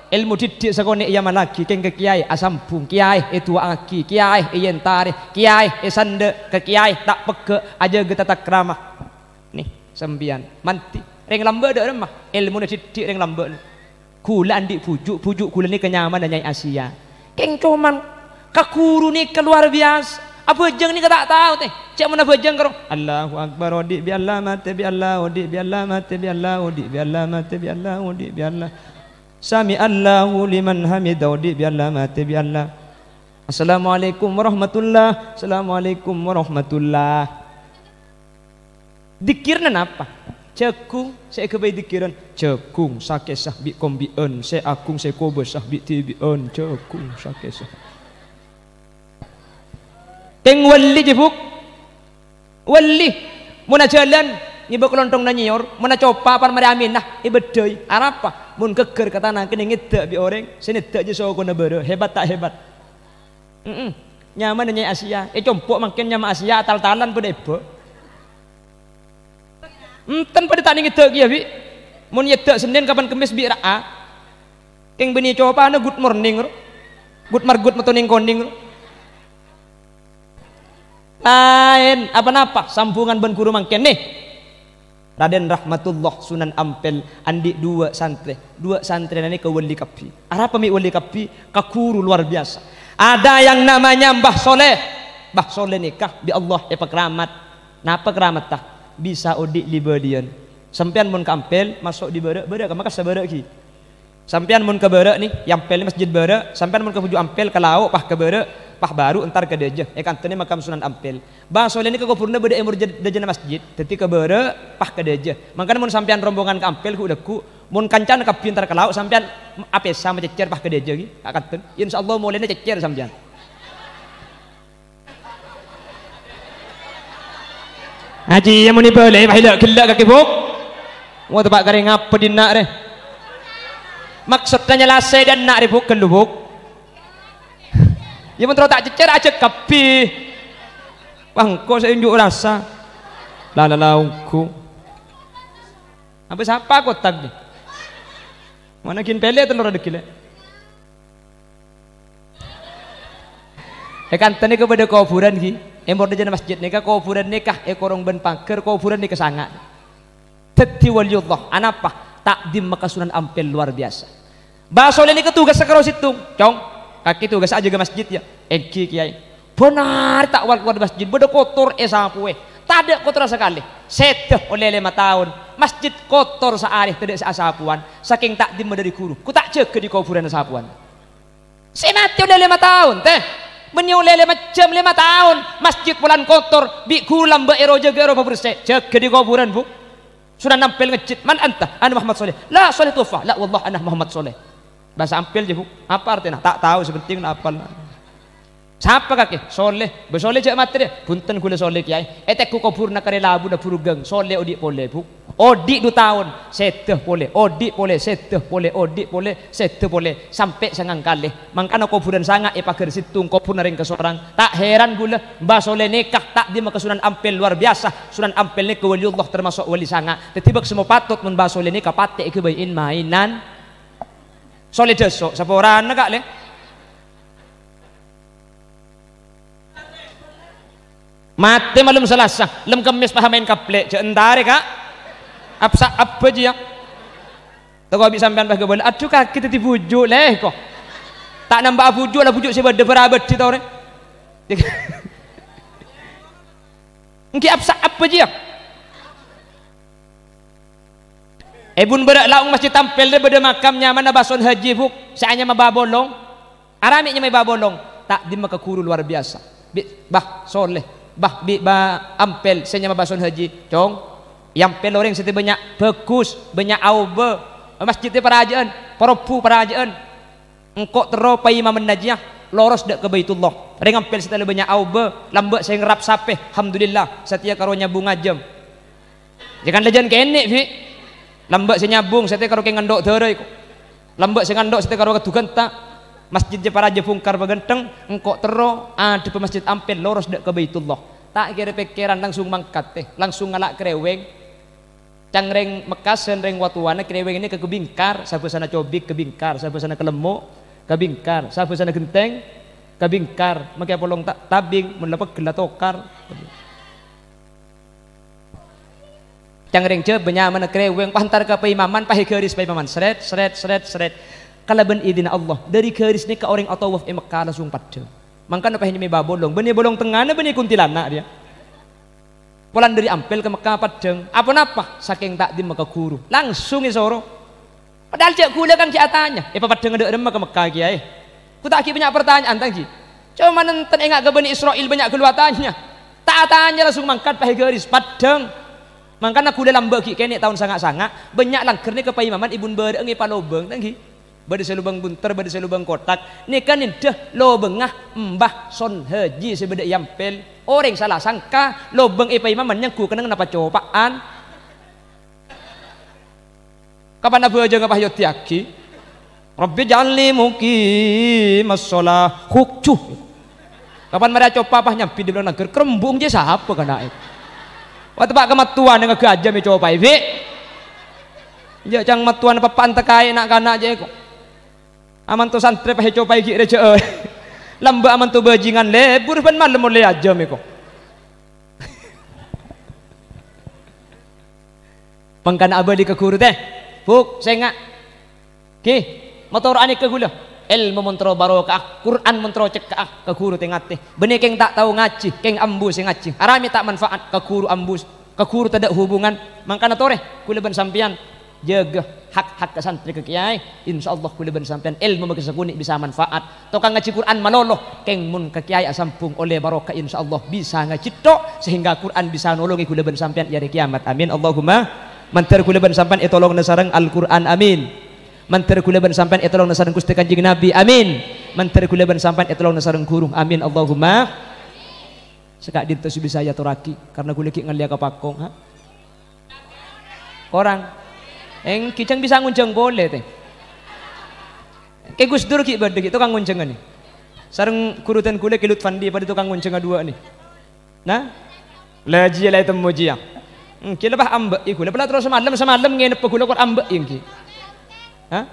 èlmo diddhi' sakonè' èamallaghi, kèng ka kèyaè asambhung, kèyaè èdu'aaghi, kèyaè èentarè, kèyaè èsandhâ', ka kèyaè ta' pegghâ', ajâgâ tatakrama. Nè, sampèyan, mandhi. Rèng lambâ' dâ' remma, èlmona diddhi' rèng lambâ'. Ghulâ andi' bhuju', bhuju' ghulâ nèka nyamana Nyai Asia. Kèng coman ka ghuru nèka lowar biyasa. Abhâjâng nèka ta' tao, tè. Cè' mon abhâjâng karo, "Allahu Akbar, odi' bi' Allah, matè bi' Allah, odi' bi' Allah, matè bi' Allah, odi' bi' Allah, matè bi' Allah, odi' bi' Allah. Sami Allahu liman hamidah, odi' bi' Allah, matè bi' Allah. Assalamualaikum warahmatullah, assalamualaikum warahmatullah." Dzikirna napa? Jhâghung sè èghâbây dhikkiran, jhâghung sakèsa bi' kombi'ân, sè aghung sè kobâsa bi' dhibi'ân, jhâghung sakèsa. Kèng wali, jhâ', Bu'. Wali. Mon ajhâlân, ngèbâ kalonthong nanyèyor, mon acopa' pan marè aminah, èbâddhâi. Arapa? Mon ghâgghâr ka tana kènè' ngèdhâ' bi' orèng, sè nèdhâ' jhâ' sokona bârâ'. Hebat ta' hebat? Mm-mm. Nyamana Nyai Asia. È compo' mangkèn nyama Asia, tal-talan padâ èbâ. Enten padâ ta' nèng èdhâ' kèya, Bi'. Mon èdhâ' Sennèn kapan Kemmès bi' ra'a. Kèng bânnè copa'na good morning, ro. Good mar-, good matoning-koning, ro. Laèn, apa-napa, sambhungan bân ghuru mangkèn, nè. Raden Rahmatullah Sunan Ampel andi' duwâ' santrè. Duwâ' santrèna nèka wali kabbhi. Arapa mè' wali kabbhi? Ka ghuru luar biasa. Ada yang namanya Mbah Soleh. Mbah Soleh nèka bi' Allah èpakeramat. Napa keramatta? Bisa odi' li-bâliyân. Sampèyan mon ka Ampel, maso' dâri bârâ', bârâ' ka Makassar bârâ' ghi. Sampèyan mon ka bârâ' nè, è Ampel nè masjid bârâ', sampèyan mon ka Bhuju' Ampel ka lao', pas ka bârâ', pas bâru' entar ka dâjâ. Èkantenè makam Sunan Ampel. Mbah Soleh nèka koburna bâdâ è morjâ-, dâjâna masjid, dhâddhi ka bârâ', pas ka dâjâ. Mangkana mon sampèyan rombongan ka Ampel ghu'-, lagghu', mon kancana kabbhi entar ka lao', sampèyan apèsa macècèr pas ka dâjâ ghi, èkanten. Insyaallah molèna cècèr sampèyan. Ajiyâ mon èbâlâi, wah, ghellâ'-ghellâ' kakè, Bu'. Wah, teppa' karè ngapa dhinna' rè? Maksodda nyalasè dâ' enna' rè, Bu', ghâllu, Bu'. Yâ, mon terro ta' cècèr, ajâk kabbhi. Wah, engko' sè unjuk rasa. La, la, la, ongghu. Apa sapa kotak nè? Mana ghi' pèlè tello ra dhâggi' lè'? Èkanten nèka bâdâ koburân, ghi. È morjâ dâjâna masjid nèka, koburân nèka èkorong bân paghâr, koburân nèka sanga'. Dhâddhi waliyullah, anapa? Takdimma ka Sunan Ampel luar biasa. Mbah Soleh nèka tugassa karo sèttong, "Cong, kakè tugassa ajâgâ masjid, yâ." "Èngghi, Kèyaè." Bhunarè ta' wal-kowal masjid, bâdâ kotor èsapowè. Tadâ' kotorra sakalè. Sèdhâ ollè lèma taon. Masjid kotor saarè, tadâ' sè asapowan. Sakèng takdimma dâri ghuru, ghu ta' jâgâ dâri koburânna sapowan. Sè matè ollè lèma taon, tè. Bânnè ollè lèma jam, lèma taon. Masjid polana kotor, bi' ghuru lambâ' èro jâgâ, èro pabersè. Jâgâ dâri koburân, Bu. Sunan Ampel ngejjhit, "Man anta?" "Ana Muhammad Soleh." "La Soleh Tufa?" "La, wallah ana Muhammad Soleh." Bhâsa Ampel, jâ, Bu. Apa artèna? Ta' tao, sè pentèng la apal. "Sapa kakè?" "Soleh." "Bâ Soleh jâ' matè, dâ." "Bhunten, ghulâ Soleh, Kèyaè." Ètengghu koburna karè labuna bhurghâng. Soleh odi' polè, Bu. Odi' du taon, sèdhâ polè, odi' polè, sèdhâ polè, odi' polè, sèdhâ polè, sampè' sangang kalè. Mangkana koburân sanga' èpaghâr sèttong, koburna rèng kasorang. Ta' heran ghulâ, Mbah Soleh nèka takdimma ka Sunan Ampel luar biasa. Sunan Ampel nèka waliyullah, termasuk wali sanga'. Dhâddhi bâk sè mopatot mon Mbah Soleh nèka patè èghâbây in-maènan. Soleh Dasso', saporana, Ka', lè. Matè malem Salasa, lem Kemmès pas maèn kaplè', jâ' entarè, Ka'. Apsa' apa jiyâ? Tako' bi' sampèyan pas kabâlâ, "Adhu, kakè dhâddhi bhuju', lè, ko'." Ta' namba'a bhuju', la bhuju' sè bâdâ bârâbâdhi torè. Èngghi apsa' apa jiyâ? È bun bârâ' laong Masjid Ampel rè bâdâ makam nyamana Bason Haji, Bu, sè anyama Babolong. Arapa mè' nyamaè Babolong, takdimma ka ghuru luar biasa. Bi', Bah Soleh, Bah, bi' Bah Ampel sè nyama Bason Haji, Cong. È Ampel orèng sè bânnya' bhâghus, bânnya' aobâ. Masjidda parajâ'ân, parobhu parajâ'ân. Engko' terro paimamana jiyâ, loros dâ' ka Baitullah. Rèng Ampel sè tadâ' bânnya' aobâ, lambâ' sè ngerrap sapè, alhamdulillah, satèya karo nyabung ajâm. Jâ' kan lajân kènè', Bi'. Lambâ' sè nyabung, satèya karo kèng ngendho' dârâ, ko'. Lambâ' sè ngendho', satèya karo kadhu ghânta. Masjid jâ parajâ bhungkar paghântheng, engko' terro adhebbhâ Masjid Ampel loros dâ' ka Baitullah. Ta' kèra-pèkkèran, langsung mangkat, tè. Langsung ngala' krèwèng. Ca'na rèng Mekkas bân rèng Watowana, krèwèng nèka kabingkar, sè bhâsana cobik kabingkar, sè bhâsana kalemmo' kabingkar, sè bhâsana ghentèng kabingkar. Makè polong ta-, tabing, mon la peggel la tokar. Ca'na rèng Jhâbâ nyamana krèwèng, pas entar ka paimaman, pas è ghâris paimaman. Srèt, srèt, srèt, srèt. Kalabân idinna Allah, dâri ghâris nèka orèng atawaf è Mekkah langsung paddhâng. Mangkana pas nyamaè Babolong. Bânnè bolong tengngana bânnè kuntilanak rèya. Polana dâri Ampel ka Mekkah paddhâng. Apa-napa? Sakèng takdimma ka ghuru. Langsung èsoro. Padahal jâ' ghulâ kan ghi' atanya, "Èpapaddhânga dâ' remma ka Mekkah, Kèyaè?" Ghu ta' ghi' bânnya' partanya'an, ta' ghi'? Coma nènten enga' ka Bani Isra'il bânnya' ghâllu atanya. Ta' atanya, langsung mangkat pas è ghâris, paddhâng. Mangkana ghulâ lambâ' ghi' kènè' taon sanga'-sanga', bânnya' langghâr nèka paimaman è bun bârâ'â ngèpa lobâng, ta' ènggi? Bâdâ sè lobâng bhunter, bâdâ sè lobâng kotak. Nèka nèndhâ lobângnga Mbah Son Haji sè bâdâ è Ampel. Orèng sala sangka lobâng è paimaman nyangghu kennengnganna pacopa'an. Kapan abhâjângnga pas èoddhiyâghi? "Rabbij'alni muqimas shalah." Khusyu'. Kapan marè acopa pas nyambi è bâlâ langghâr, kerembung jâ sapa kana'è. Wah, teppa' ka mattowana ngaghâjâm ècopaè, Bi'. Jâ' ca'na mattowana pappa'an tekaè na'-kana' jâ' ko. Amanto santrè pas ècopaè ghi' rèjâ'â. Lambâ' amanto bhâjingan lebur bân malem ollè ajâm è ko. Mangkana abâli ka ghuru, tè. Buk, sènga'. Ghi, matoro'aghi ka ghulâ. Èlmo mon terro barokah, Qur'an mon terro cekka'a, ka ghuru tè-ngatè. Bânnè kèng ta' tao ngajhi, kèng ambu sè ngajhi. Arapa mè' ta' manfaat, ka ghuru ambu, ka ghuru tadâ' hubungan. Mangkana torè, ghulâ bân sampèyan jâgâ hak-hak ka santrè ka kèyaè. Insyaallah ghulâ bân sampèyan èlmo makè sakonè' bisa manfaat. Tokang ngajhi Qur'an malolo, kèng mon ka kèyaè asambhung ollè barokah, insyaallah bisa ngajhi tho', sehingga Qur'an bisa nolongè ghulâ bân sampèyan è arè kiyamat. Amin, Allahumma. Mandhâr ghulâ bân sampèyan ètolongnga sareng Al-Qur'an, amin. Mandhâr ghulâ bân sampèyan ètolongnga sareng Ghustè Kanjeng Nabi, amin. Mandhâr ghulâ bân sampèyan ètolongnga sareng ghuru, amin, Allahumma. Saka'dinto sè bisa èyatorraghi, karna ghulâ ghi' ngallèya ka Pakong, ha? Korang. Èngghi, jhâng bisa ngonjhâng polè, tè. Kè Gus Dur ghi' bâdâ ghi' tokang ngonjhângnga nè. Sareng ghuru dân ghulâ Kè Lutfandi padâ tokang ngonjhângnga duwâ' nè. Nah? La jiyâ la ètemmo jiyâ. Èngghi la pas ambâ'i ghulâ. Pala terro samalem, samalem ngènebbhâ ghulâ kor ambâ'i èngghi. Hah?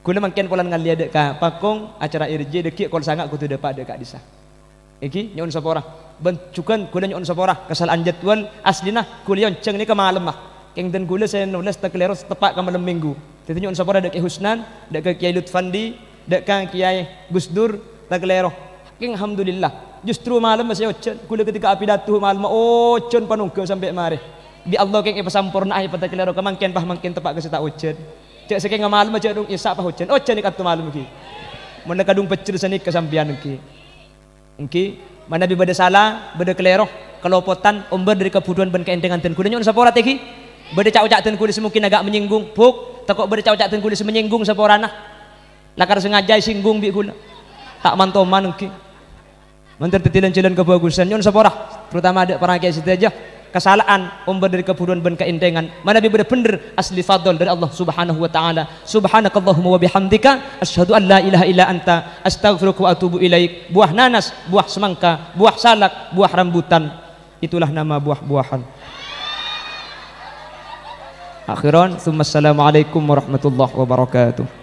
Ghulâ mangkèn polana ngallèya dâ' ka Pakong, acara R J dâgghi' kol sanga' kodhu dâpa' dâ' ka'dissa'. Èngghi, nyo'on sapora. Bân jhughân ghulâ nyo'on sapora, kasala'an jadwal, asllina ghulâ èonjhâng nèka malemma. Kèng dân ghulâ sè nolès takalèro teppa' ka malem Minggu. Dâddhi nyo'on sapora dâ' Kè Husnan, dâ' ka Kèyaè Lutfandi, dâ' ka Kèyaè Gus Dur, takalèro. Kèng alhamdulillah, justru malemma sè ojhân. Ghulâ ketika apidato malemma ojhân panongghâ sampè' marè. Bi' Allah kèng èpasamporna'a èpatakalèro ka mangkèn, pas mangkèn teppa' ka sè ta' ojhân. Jâ' sakènga malemma jâ' rong Isya' pas ojhân. Ojhân è kanto malem ghi. Mon la kadhung pejjher sanèka sampèyan ghi. Èngghi, manabi bâdâ sala, bâdâ kalèro, kalopotan, ombâr dâri kabhudhuwân bân kaènthèngan dân ghulâ nyo'on sapora tèghi. Bâdâ ca'-oca' dân ghulâ sè mungkin agak menyinggung, Buk, tako' bâdâ ca'-oca' dân ghulâ sè menyinggung saporana. Lakar sengaja èsinggung bi' ghulâ. Ta' man-toman èngghi. Mandhâr dâddhi lan-jhâlân kabhâghusân, nyo'on sapora, terutama dâ' para kèyaè sadhâjâ. Kasala'an ombâr dâri kabhudhuwân bân kaènthèngan, manabi bâdâ bhendher asli fadl dâri Allah Subhanahu wa Ta'ala. Subhanakallahumma wa bihamdika, asyhadu an la ilaha illa anta, astaghfiruka wa atubu ilaik. Buwâ nanas, buwâ semangka, buwâ salak, buwâ rambutan. Itulah nama buah-buahan. Akhiran, tsumma assalamualaikum warahmatullahi wabarakatuh.